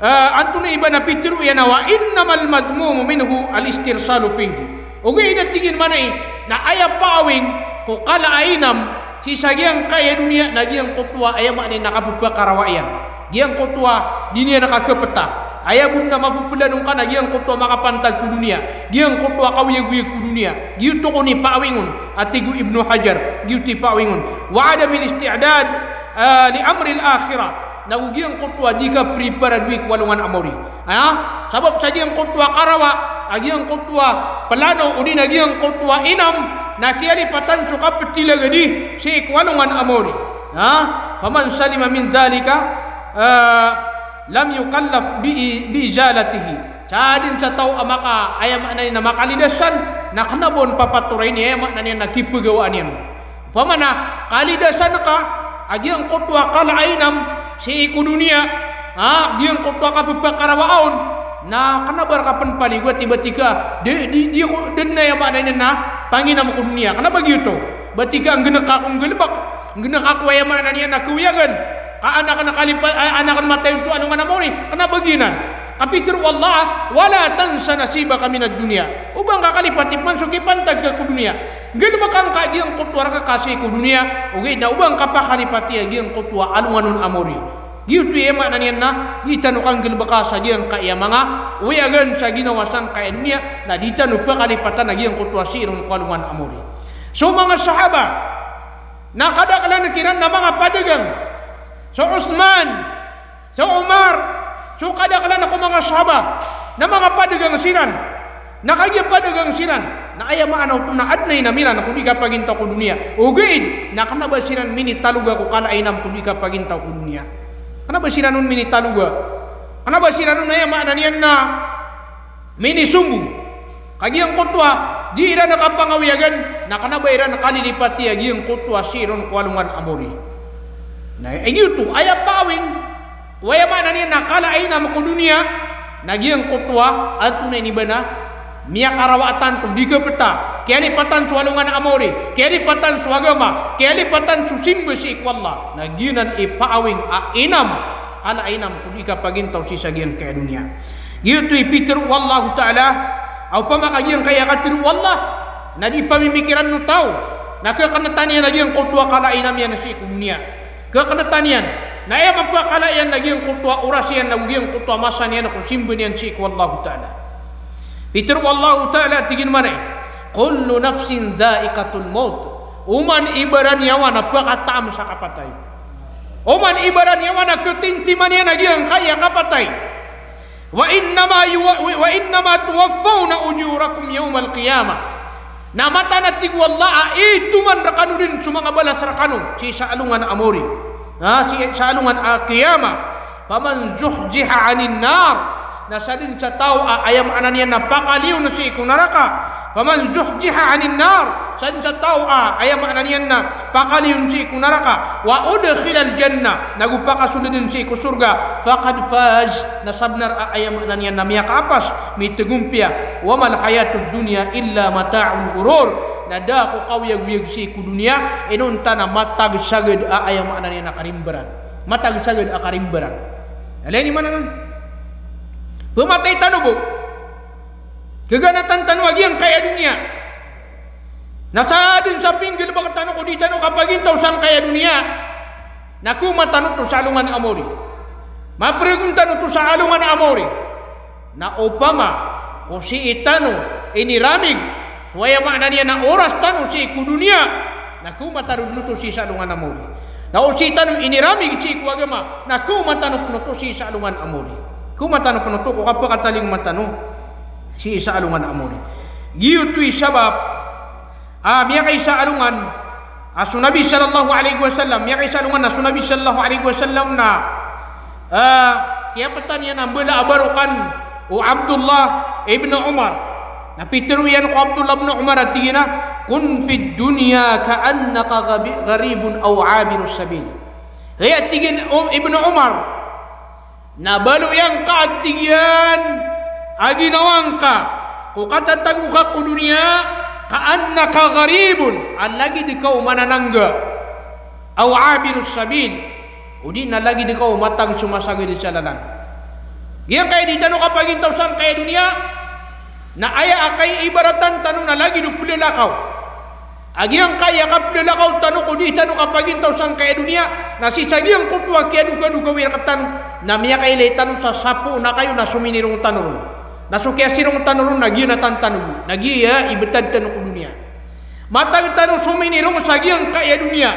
eh, antonaa i ba na pitharo iyan a, "Wa innamal madhmumu minhu al-istirsalu fihi." Ogaid a tig iyan mambo na aya paawing ko kala a inam sii sa giyangkaya doniya na giyangkoto a aya maana niyan na kapphakarawa iyan. Giyangkoto a di niyan kakapta. Aya bo na mapphalanong ka na giyangkoto a makapantag ko doniya. Giyangkoto a kaoyagoyag ko doniya. Giyoto kon i paawing on, a tig o Ibnu Hajar. Giyoto i paawing on. "Wa adamil isti'dad, ah, li amril akhirah." Na go giyangkoto a di kapreparadowi ko alongan a maori. Ha? Sabap sa giyangkoto a karawa, a giyangkoto a plano, odi na giyangkoto a inam, na kiyalipatan so kaptilagadi sii ko alongan a maori. Ha? "Faman salima min dhalika, ah, lam yukallaf bi, bi izalatihi." Sa dn sa taw a maka, aya maana niyan na makalidas san, na kna ba on papatoray niyan, aya maana niyan na kipagawaan iyan. Opama na kalidasan ka a giyangkoto a kala a inam sii ko doniya, ha, giyangkoto a kapphakarawa on, na kna ba rka pn paligoati ba tig ka, di, di, di ako dn, aya maana niyan na panginam ko doniya. Kna ba giyoto? Ba tig ka, nggnk ako nggalbk, nggnk ako, aya maana niyan na kaoyagan, ka an akn kalipa-, a-, an akn matayon so alongan a maori. Kna ba giyanan? Ka pitharo o Allah a, "Wala tansa nasibaka minad dunya." Oba ngka kalipati pman so kipantag ka ko doniya. Nggalbka ngka giyangkoto a rk ka sii ko doniya, ogaid na oba ngka pakalipati a giyangkoto a alongan on a maori. Giyoto i aya maana niyan na di tano kanggalbka sa giyangkaya manga oyagan sa ginawa sangkaya doniya, na di tano pakalipatan a giyangkoto a sii ron ko alongan a maori. So manga sahaba na kadaklan kiran na manga padagang. So Uthman, so Umar, so kadaklan ko manga sahaba na manga padagang siran. Na kagiya padagang siran, na aya maana oto na adn a inam iran ko di kapagintaw ko doniya. Ogaid na kna ba siran minitaloga ko kala a inam ko di kapagintaw ko doniya. Kna ba siran on minitaloga. Kna ba siran on, aya maana niyan na minisombo. Ka giyangkoto a di iran kapangaoyagan, na kna ba iran kalilipati a giyangkoto a sii ron ko alongan a maori. Na, eh, giyoto, aya paawing ko, aya maana niyan na kala a inam ko doniya, na giyangkoto a antonaa ini ba na miyakarawaan tanto, di kapta, kiyalipatan so alongan a maori, kiyalipatan so agama, kiyalipatan so simba sii ko Allah. Na giyanan i paawing a inam, kala a inam ko di kapagintaw sii sa giyangkaya doniya. Giyoto i pitharo o Allahu Ta'ala, a opama ka giyangkaya katharo o Allah na di pamimikiran o taw, na kaknatan iyan a giyangkoto a kala a inam iyan sii ko doniya. Kaknatan iyan, na aya mapakala iyan na giyangkoto a oras iyan, na giyangkoto a masa niyan ko simba niyan sii ko Allahu Ta'ala. Pitharo o Allahu Ta'ala, tig iyan mambo, "Kullu nafsin dha'iqatul maut." Oman i baraniyawa na pakataam sa kapatay. Oman i baraniyawa na katintiman iyan a giyangkaya kapatay. "Wa innama yuwa-, wa innama tuwaffawna ujurakum yawmal qiyamah." Na mataan a tig o Allah a itoman rkano dn so manga balas rkano sii sa alongan a maori. Ha, sii sa alongan a qiyamah. "Faman zuhziha 'anin nar." Na sadn sa taw a aya maana niyan na pakaliyon sii ko naraka. "Faman zuhziha 'anin nar." Sadn sa taw a aya maana niyan na pakaliyon sii ko naraka. "Wa udkhilal jannah." Na go pakasoldn sii ko sorga. "Faqad faz." Na sabnar a aya maana niyan na miyakaapas, mitagompiya. "Wa mal hayatud dunya illa mata'ul ghurur." Na da ko kaoyagoyag sii ko doniya, inonta na matagsagad a aya maana niyan na karimbaran. Matagsagad a karimbaran. Alay ni maana nan. Phamatay tano bo. Kaganatan tano a giyangkaya doniya. Na sadn sa pinggalbk tano ko di tano kapagintaw sangkaya doniya, na khaoma tano oto sa alongan a maori. Mapragon tano oto sa alongan a maori. Na opama ko sii tano iniramig so aya maana niyan na oras tano sii ko doniya, na khaoma tano dn oto sii sa alongan a maori. Na o sii tano iniramig sii ko agama, na khaoma tano pn oto sii sa alongan a maori. Khaoma tano pn oto ko kapakatalingoma tano sii sa alongan a maori. Giyoto i sabap a miyakaisa a alongan a so Nabi sallallahu alaihi wasallam, miyakaisa a alongan a so Nabi sallallahu alaihi wasallam na, ah, kiyaptan iyan a mbala a barokan o Abdullah ibn Umar. Na pitharo iyan ko Abdullah ibn Umar a tig iyan a, Kun fid dunya ka'annaka ghabi-, gharibun aw abirus sabil. Hay, a tig iyan, o Ibnu Umar, na baloy angka, a tig iyan, a ginawa ngka ko katatago ka ko doniya, ka'annaka gharibun, a lagid ka o mananangga, aw abirus sabil, o di na lagid ka o matag somasagad sa lalan. Giyangkaya di tano kapagintaw sangkaya doniya, na aya a kaiibaratan tano na lagid o plalakaw. A giyangkaya kaplalakaw tano ko di tano kapagintaw sangkaya doniya, na sii sa giyangkoto a kiyadokadokawi rktano, na miyakailay tano sa sapo na kayo na sominirong tano ron. Na so kiyasirong tano ron na giyanatan tano bo. Na giya i btad tano ko doniya. Matag tano sominirong sa giyangkaya doniya.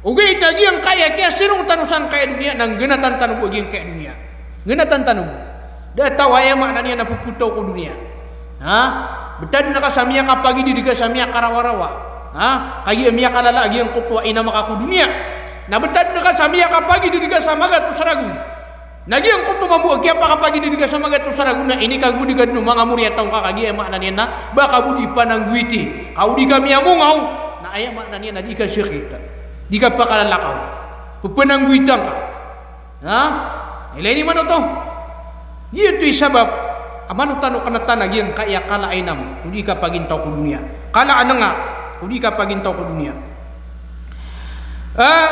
Ogaid na giyangkaya kiyasirong tano sangkaya doniya, na nggnatan tano bo a giyangkaya doniya. Nggnatan tano bo. Da a taw a aya maana niyan na pphtaw ko doniya. Ha? Btad ka sa miyakapagidid ka sa miyakarawarawa. Ha? Kagiya miyakalala a giyangkoto a inama ka ko doniya. Na btad ka sa miyakapagidid ka sa magatos ragon. Na giyangkoto mambo a kiyapakapagidid ka sa magatos ragon na inikagodi ka dn o manga moriyataw ngka, kagiya aya maana niyan na ba ka bo di pananggowiti, ka o di ka miyamongaw, na aya maana niyan na di ka sakit, di ka pakalalakaw, ppananggowita ngka. Ha? Ilay niyo man oto. Giyoto i sabap a malo tano knatan a giyangkaya kala a inam ko di kapagintaw ko doniya. Kala a nanga ko di kapagintaw ko doniya. Ah,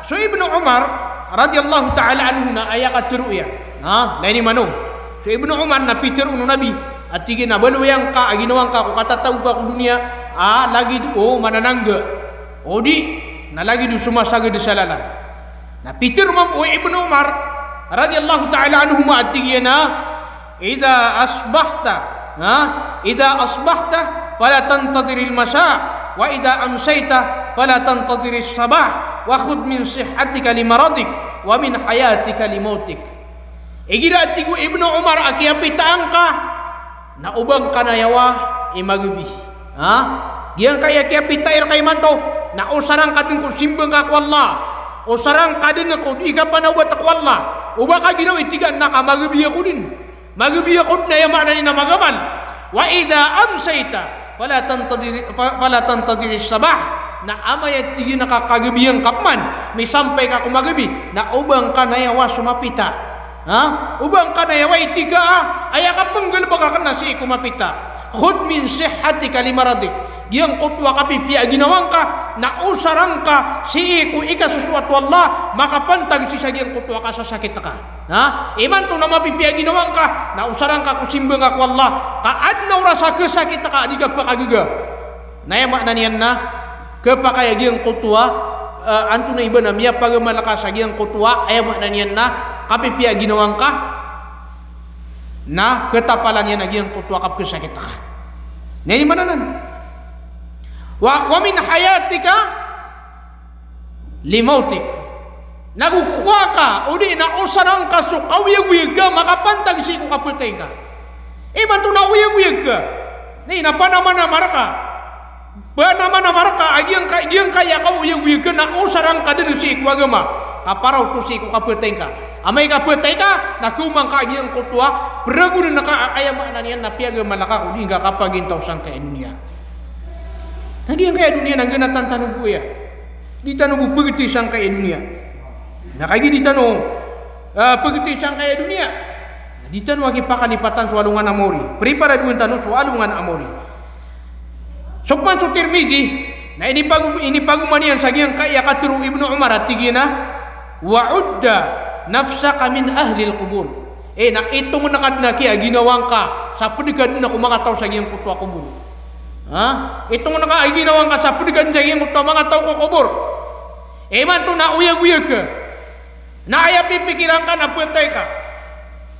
so Ibnu Umar radiyallahu ta'ala anhu na aya katharo iyan. Ha, ilay niyo man o. So Ibnu Umar na pitharo o Nabi, a tig iyan a baloy angka a ginawa ngka ko katatago ka ko doniya, a lagid o mananangga, o di na lagid o somasagad sa lalan. Na pitharo mambo o Ibnu Umar radiyallahu ta'ala anhuma a tig iyan a, Idha asbahta, ha? Idha asbahta, fala tantadhiril masa, wa idha amsayta, fala tantadhiris sabah, wa khudh min sihhatika li maradik, wa min hayatika li mautik. Igira, a tig o Ibnu Umar, a kiyapitaan ka, na oba ngka nayawa i magabi. Ha? Giyangkaya kiyapitai rka imanto, na osara ngka dn ko simba ngka ko Allah. Osara ngka dn ko di kapanaobat ko Allah. Oba ka giraw i tig a na ka magabi ako dn. Magabi ako dn, aya maana niyan na magamal. Wa idha amsayta, fala tantadhir, fa-, fala tantadhiris sabah. Na amay a tig iyan a kakagabiyan ka pman, misampay ka ko magabi, na oba ngka nayawa so mapita. Ha? Oba ngka nayawa i tig a, aya kapnggalbk akn na sii ko mapita. Khudh min sihhatika li maradik. Giyangkoto a kapipiya a ginawa ngka, na osara ngka sii ko ikasosoat o Allah, makapantag sii sa giyangkoto a kasasakit ka. Ha? Imanto na mapipiya a ginawa ngka, na osara ngka ko simba ngka ko Allah, ka adn a oras a khasakit ka a di ka pakagaga. Na aya maana niyan na khapakay a giyangkoto a, eh, antonaa i ba na miyapagamal ka sa giyangkoto a, aya maana niyan na kapipiya a ginawa ngka, na khatapalan iyan a giyangkoto a kapkhasakit ka. Na aya maana nan. Wa, wa min hayatika li mautik. Nago kowa ka, o di na osara ngka so kaoyagoyag ka makapantag sii ko kapatay ngka. Imanto na oyagoyag ka. Na ino, panamanamar ka. Panamanamar ka a giyangka-, giyangkaya kaoyagoyag ka na osara ngka dn sii ko agama. Kapara oto sii ko kapatay ngka. Amay kapatay ka, na khaoma ngka a giyangkoto a pragonan ka a, aya maana niyan na piyagamal ka ko di ngka kapagintaw sangkaya doniya. Na giyangkaya doniya na nggnatan tano bo aya. Di tano bo pagti sangkaya doniya. Na kagiya di tano, ah, pagti sangkaya doniya, na di tano aki pakalipatan so alongan a maori. Preparadoan tano so alongan a maori. So pman so Tirmidhi, na inipago-, inipagoma niyan sa giyangkaya katharo o Ibnu Umar a tig iyan a, "Wa udda nafsaka min ahlil qubur." Eh, na itong ka dn aki a ginawa ngka sa pd ka dn ko manga taw sa giyangkoto a kobor. Ha? Itong ka a ginawa ngka sa pd ka dn sa giyangkoto a manga taw ko kobor. Imanto na oyagoyag ka. Na aya pipikiran ka na patay ka.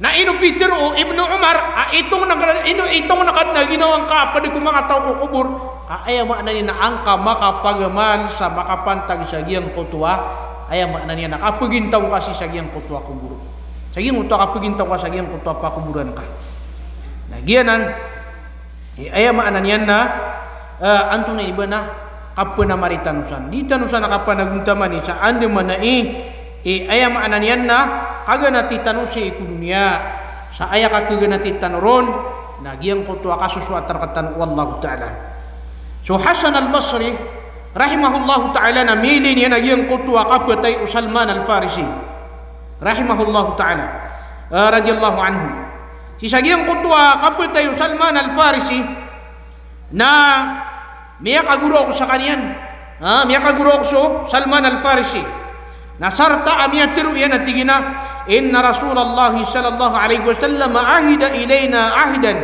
Na ino pitharo o Ibnu Umar a itong ka, ino, itong ka dn a ginawa ngka a pd ko manga taw ko kobor. Ka aya maana niyan na an ka makapagamal sa makapantag sa giyangkoto a, aya maana niyan na kapagintaw ka sii sa giyangkoto a kobor. Sa giyangkoto a kapagintaw ka sa giyangkoto a pakoboran ka. Na giyanan, eh, aya maana niyan na, eh, antonaa i ba na kapanamari tano san. Di tano san kapanagontamani sa andamanaya i, eh, aya maana niyan na kaganati tano sii ko doniya. Sa aya kakaganati tano ron, na giyangkoto a kasosoat rktano o Allahu Ta'ala. So Hasan al-Basri, rahimahullahu ta'ala, na miyailay niyan a giyangkoto a kapatay o Salman al-Farisi, rahimahullahu ta'ala, eh, radiyallahu anhu. Sii sa giyangkoto a kapatay o Salman al-Farisi, na miyakagoro ako skaniyan. Ha, miyakagoro ako so Salman al-Farisi. Na sarta a miyatharo iyan a tig iyan a, "Inna Rasulullah sallallahu alaihi wasallam ahida ilaina ahdan,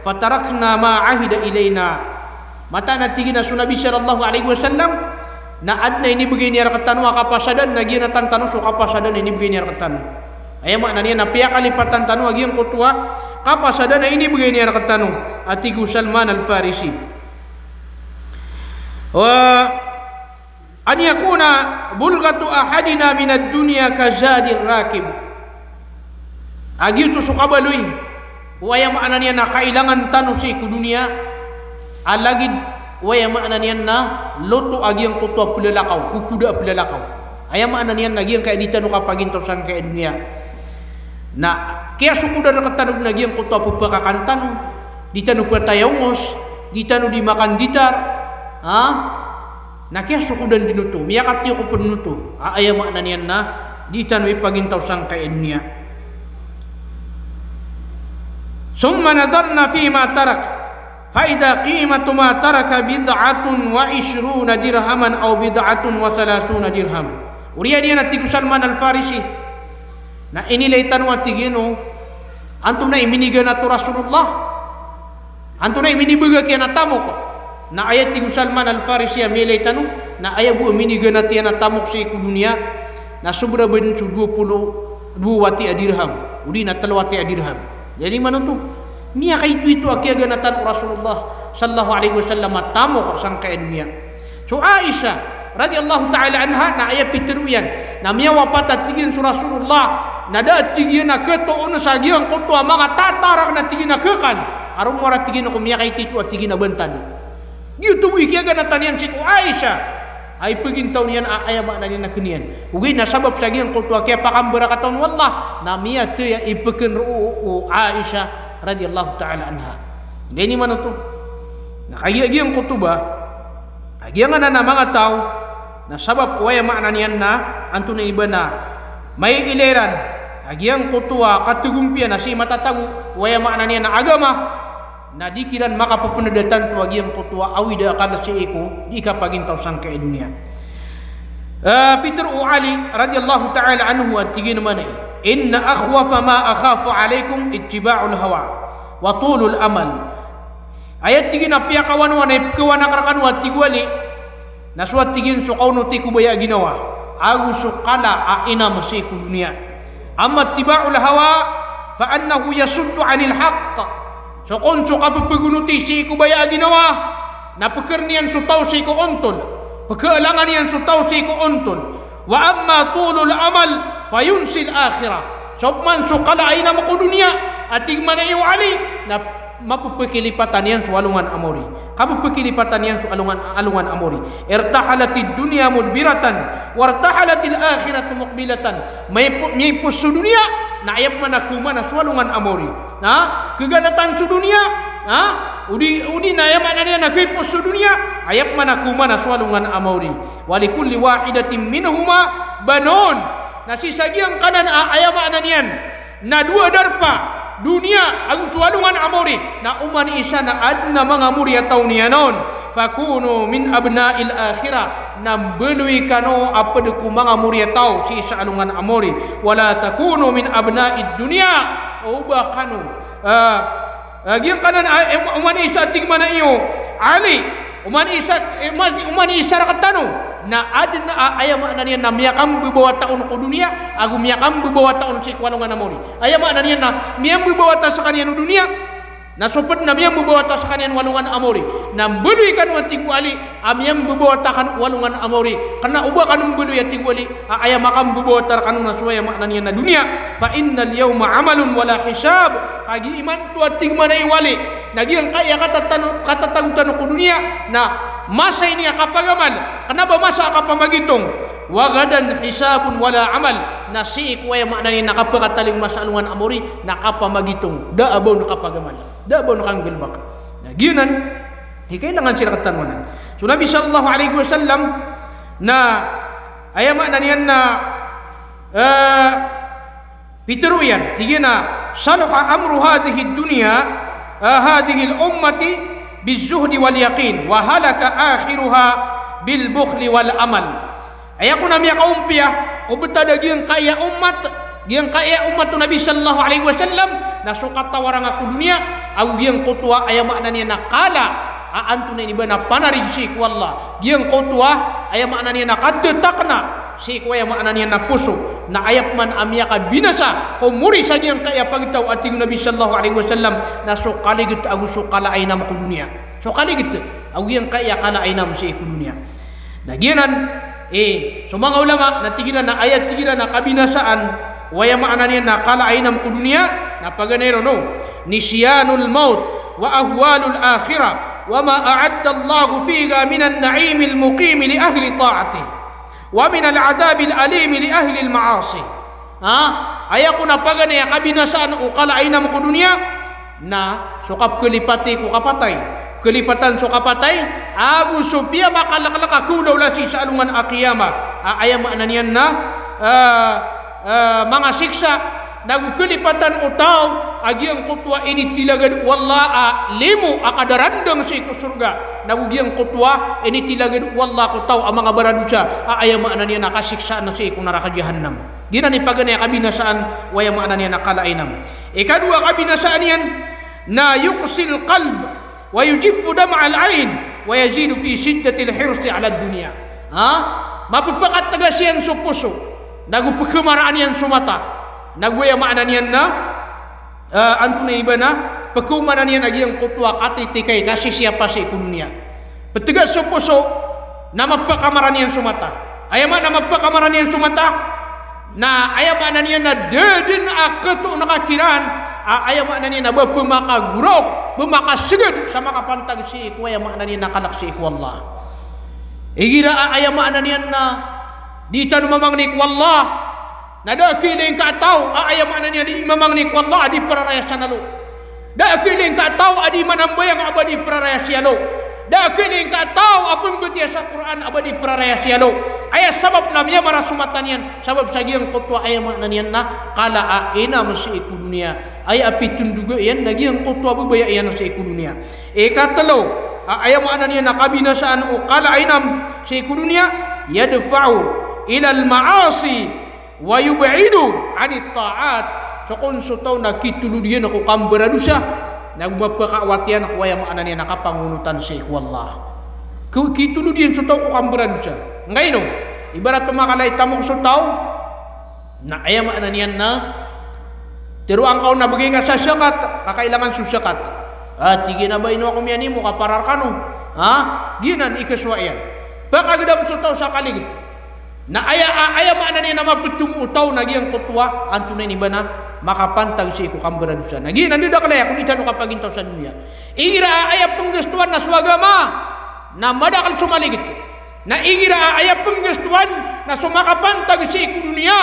fatarakna ma ahida ilaina." Mataan a tig iyan a so Nabi sallallahu alaihi wasallam, na adn a inibgay niyan rktano a kapasadan, na giyanatan tano so kapasadan a inibgay niyan rktano. Aya maana niyan na piyakalipatan tano a giyangkoto a kapasadan a inibgay niyan rktano, a tig o Salman al-Farisi. Wa an yakuna bulghatu ahadina minad dunya ka zadir rakib. A giyoto so kabaloy o aya maana niyan na kailangan tano sii ko doniya, a lagid o aya maana niyan na loto a giyangkoto a plalakaw, kokoda a plalakaw. Aya maana niyan na giyangkaya di tano kapagintaw sangkaya doniya. Na kiyasokodan rktano dn a giyangkoto a pphakakan tano, di tano phataya ongos, di tano di makan ditar, ha? Na kiyasokodan dn oto, miyakatiyoko pn oto. A, aya maana niyan na di tano ipagintaw sangkaya doniya. Thumma nadharna fima tarak, fa idha qimatu ma taraka bid'atun wa ishruna dirhaman aw bid'atun wa thalathuna dirham. Oriyan iyan a tig o Salman al-Farisi, na inilay tano a tig iyan o antonaa i miniganat o Rasulullah. Antonaa i minibgay iyan a tamok? Na aya tig o Salman al-Farisi a miyailay tano, na aya bo a miniganat iyan a tamok sii ko doniya, na sobra bn so dowa polo, dowa wati a dirham, odi na tlo wati a dirham. Jadi manoto, miyakaitoito a kiyaganatan o Rasulullah sallallahu alaihi wasallam a tamok sangkaya doniya. So Aisha radhiyallahu ta'ala anha na aya pitharo iyan, na miyawapat a tig iyan so Rasulullah, na da a tig iyan a khatoon sa giyangkoto a manga tatarak na tig iyan a khakan a rowar a tig iyan ko miyakaitoito a tig iyan a bantad. Giyoto bo i kiyaganatan iyan sii ko Aisha a ipagintaw niyan a aya maana niyan na kn iyan. Ogaid na sabap sa giyangkoto a kiyapakambarakatan o Allah, na miyathay a ipkn roo o Aisha radhiyallahu ta'ala anha. Giyai manoto. Na kagiya giyangkoto ba a giyangkanan a manga taw, na sabap ko aya maana niyan na antonaa i ba na maiilay iran a giyangkoto a kathagompiya na sii matatago o aya maana niyan na agama, na di kiran makapapnd a tanto a giyangkoto a awid a akal sii ko di kapagintaw sangkaya doniya. Eh, pitharo o Ali radhiyallahu ta'ala anhu a tig iyan mambo a, "Inna akhwafa ma akhafu alaikum ittiba'ul hawa wa tulul amal." Aya tig iyan a piyakawanwan a ipkhawanak rkano a tig o Ali, na so a tig iyan so kaonoti ko baya a ginawa, ago so kala a inam sii ko doniya. Amma ittiba'ul hawa fa innahu yasuddu anil haqq. So kon so kapphgonoti sii ko baya a ginawa, na pkharn iyan so taw sii ko ontol, pkhalangan iyan so taw sii ko ontol. Wa amma tulul amal fa yunsil akhirah. So pman so kala a inam ko doniya, a tig mambo o Ali, na mappkilipatan iyan so alongan a maori. Kappkilipatan iyan so alongan, alongan a maori. Irtahalatid dunya mudbiratan, wartahalatil akhiratu muqbilatan. Maipo-, miyaipos so doniya, na aya pman a khaoma na so alongan a maori. Na, khaganatan so doniya, na, odi, odi na aya maana niyan na khaipos so doniya, aya pman a khaoma na so alongan a maori. Wa likulli wahidatin minhuma banun. Na sii sa giyangkanan a, aya maana niyan na dowa darpa, doniya ago so alongan a maori, na oman i isa na adn a manga maori a taw niyan on. Fakunu min abna'il akhirah, na mbaloy kano a pd ko manga maori a taw sii sa alongan a maori. Wala takunu min abna'id dunya, oba kano, ah, ah, giyangkanan a, eh, oman i isa a tig mambo o Ali, oman i isa, eh, oman, oman i isa rktano, na adn a, aya maana niyan na miyakambabawata on ko doniya, ago miyakambabawata on sii ko alongan a maori. Aya maana niyan na miyambabawata skaniyan o doniya, na so pd na miyambabawata skaniyan o alongan a maori. Na mbaloy kano a tig o Ali, a miyambabawata kano o alongan a maori. Kna oba kano mbaloy a tig o Ali, a aya makambabawata rkano na so aya maana niyan na doniya. Fa innal yawma amalun wala hisab. Kagiya imanto a tig mambo o Ali, na giyangkaya katatano, katatago tano ko doniya, na masa ini a kapagamal, kna ba masa a kapamagitong. Wa ghadan hisabun wala amal. Na sii ko aya maana niyan na kapakatalingoma sa alongan a maori, na kapamagitong. Da a ba on kapagamal. Da a ba on kanggalbk. Na giyanan, Di kailangan siran katanowanan. So Nabi sallallahu alaihi wasallam na aya maana niyan na, eh, pitharo iyan, tig iyan a, "Salaha amru hadhihi dunya, eh, hadhihi al-ummati bizuhdi wal yaqin, wa halaka akhiruha bil bukhli wal amal." Aya kon a miyakaompiya ko btad a giyangkaya ummat, giyangkaya ummat o Nabi sallallahu alaihi wasallam, na so katawaranga ko doniya, ago giyangkoto a aya maana niyan na kala a antonaa ini ba na panarig sii ko Allah. Giyangkoto a aya maana niyan na katatakna sii ko aya maana niyan na poso. Na aya pman a miyakabinasa ko mori sa giyangkaya pagtaw a tig o Nabi sallallahu alaihi wasallam na so kaligit ago so kala a inam ko doniya. So kaligit ago giyangkaya kala a inam sii ko doniya. Na giyanan, eh, so manga ulama na tig iran a aya tig iran a kabinasaan o aya maana niyan na kala a inam ko doniya, na paganay ron o, "Nisyanul maut wa ahwalul akhirah wa ma a'adda Allahu fiha minan na'imil muqim li ahli ta'atih, wa minal adhabil alim li ahlil ma'asi." Ha? Aya kon a paganay a kabinasaan o kala a inam ko doniya, na so kapkalipati ko kapatay. Kalipatan so kapatay, ago so piyamakalklk a kaolaola sii sa alongan a qiyamah. A, aya maana niyan na, eh, eh, manga siksa, nago kalipatan o taw a giyangkoto a initilagad o Allah a limo a kadarandang sii ko sorga, nago giyangkoto a initilagad o Allah ko taw a manga baradosa a aya maana niyan na kasiksaan sii ko naraka jahannam. Giyanan i paganay a kabinasaan o aya maana niyan na kala a inam. Ikadowa a kabinasaan iyan na yuqsil qalb wa yujiffu dam'al ayn wa yazidu fi shiddatil hirsi alad dunya. Ha? Mapphakatgas iyan so poso, nago pkhamaraan iyan so mata, nago aya maana niyan na, eh, antonaa ini ba na, pkhaomanan iyan a giyangkoto a katitikay, kasisiyapa sii ko doniya. Ptgas so poso, na mapphakamaran iyan so mata. Aya maana mapphakamaran iyan so mata, na aya maana niyan na da dn a khatoon ka kiran a aya maana niyan na ba pmakagoraok, ba makasgad sa makapantag sii ko aya maana niyan na kalk sii ko Allah. Igira a aya maana niyan na di tano mamangni ko Allah, na da a khailay ngka a taw a aya maana niyan di mamangni ko Allah a di praraya sa nalo. Da a khailay ngka a taw a di manambayang a ba di praraya si alo. Da a khailay ngka a taw a pmbatiya sa Qur'an a ba di praraya si alo. Aya sabap na miyamara so mata niyan, sabap sa giyangkoto a aya maana niyan na kala a inam sii ko doniya. Aya a pitondoga iyan na giyangkoto a babaya iyan sii ko doniya. Ikatlo a aya maana niyan na kabinasaan o kala a inam sii ko doniya, yadfa'u ilal ma'asi wa yub'idu anit ta'at. So kon so taw na kitolod iyan ko kambaradosa, nago mapakaawat iyan ko aya maana niyan na kapangonotan sii ko Allah. Ki-, kitolod iyan so taw ko kambaradosa. Nggaino, ibarat o makala i tamok so taw, na aya maana niyan na tharoa ngka on na bgay ka sa zakat, ka kailangan so zakat. Ah, tig iyan a ba ino ako miyanimo ka para rkano. Ha? Giyanan i kasowa iyan. Pakagdam so taw sa kaligit. Na aya, a-, aya maana niyan na maptomo o taw na giyangkoto a antonaa ini ba na makapantag sii ko kambaradosa. Na giyanan da dakl aya kon di tano kapagintaw sa doniya. Igira a aya pnggastoan na so agama, na madakl so maligit. Na igira a aya pnggastoan na so makapantag sii ko doniya,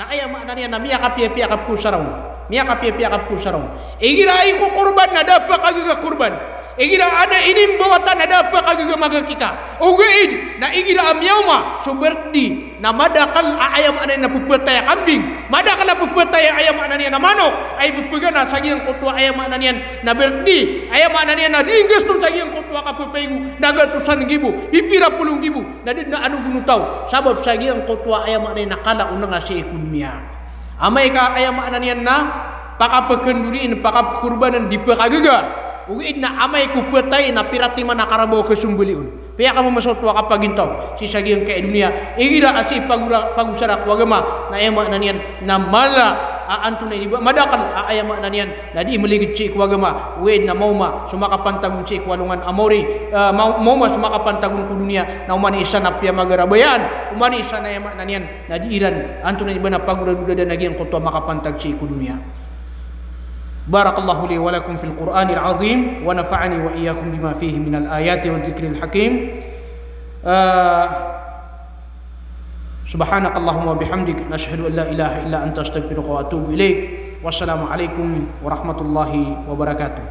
na aya maana niyan na miyakapiyapiya ka pkosara on. Miyakapiyapiya ka pkosara on. Igira a ikokorban na da a pkagaga korban. Igira a da inimbawata na da a pkagaga magakika. Ogaid na igira a miyaoma so birthday na madakl a aya maana niyan na pphatay a kambing, madakl a pphatay a aya maana niyan na manok a ipphagana sa giyangkoto a aya maana niyan na birthday, aya maana niyan na di nggaston sa giyangkoto a kapapaigo na gatosan nggibo, pipira polo nggibo, na da dn a anogon o taw, sabap sa giyangkoto a aya maana niyan na kala o nanga sii ko doniya. Amay ka aya maana niyan na pakapkhandoriin, pakapkorbanan, di pkagaga. Ogaid na amay ko phatay na pira timan a karabaw a kasombali on. Piyakamomosoto a kapagintaw sii sa giyangkai a doniya. Igira a sii pagora-, pagosara ko agama na aya maana niyan na mala a antonaa ini ba, madakl a aya maana niyan na di maligid sii ko agama. Ogaid na maoma so makapantag on sii ko alongan a maori, ah, ma-, maoma so makapantag on ko doniya, na oman i isa na piyamagarabayaan, oman i isa na aya maana niyan na di iran antonaa ini ba na pagoradoradan a giyangkoto a makapantag sii ko doniya. بارك الله لي ولكم في القرآن العظيم، ونفعني وإياكم بما فيه من الآيات والذكر الحكيم. آه، سبحانك اللهم وبحمدك، نشهد أن لا إله إلا أنت، أستغفرك وأتوب إليك. والسلام عليكم ورحمة الله وبركاته.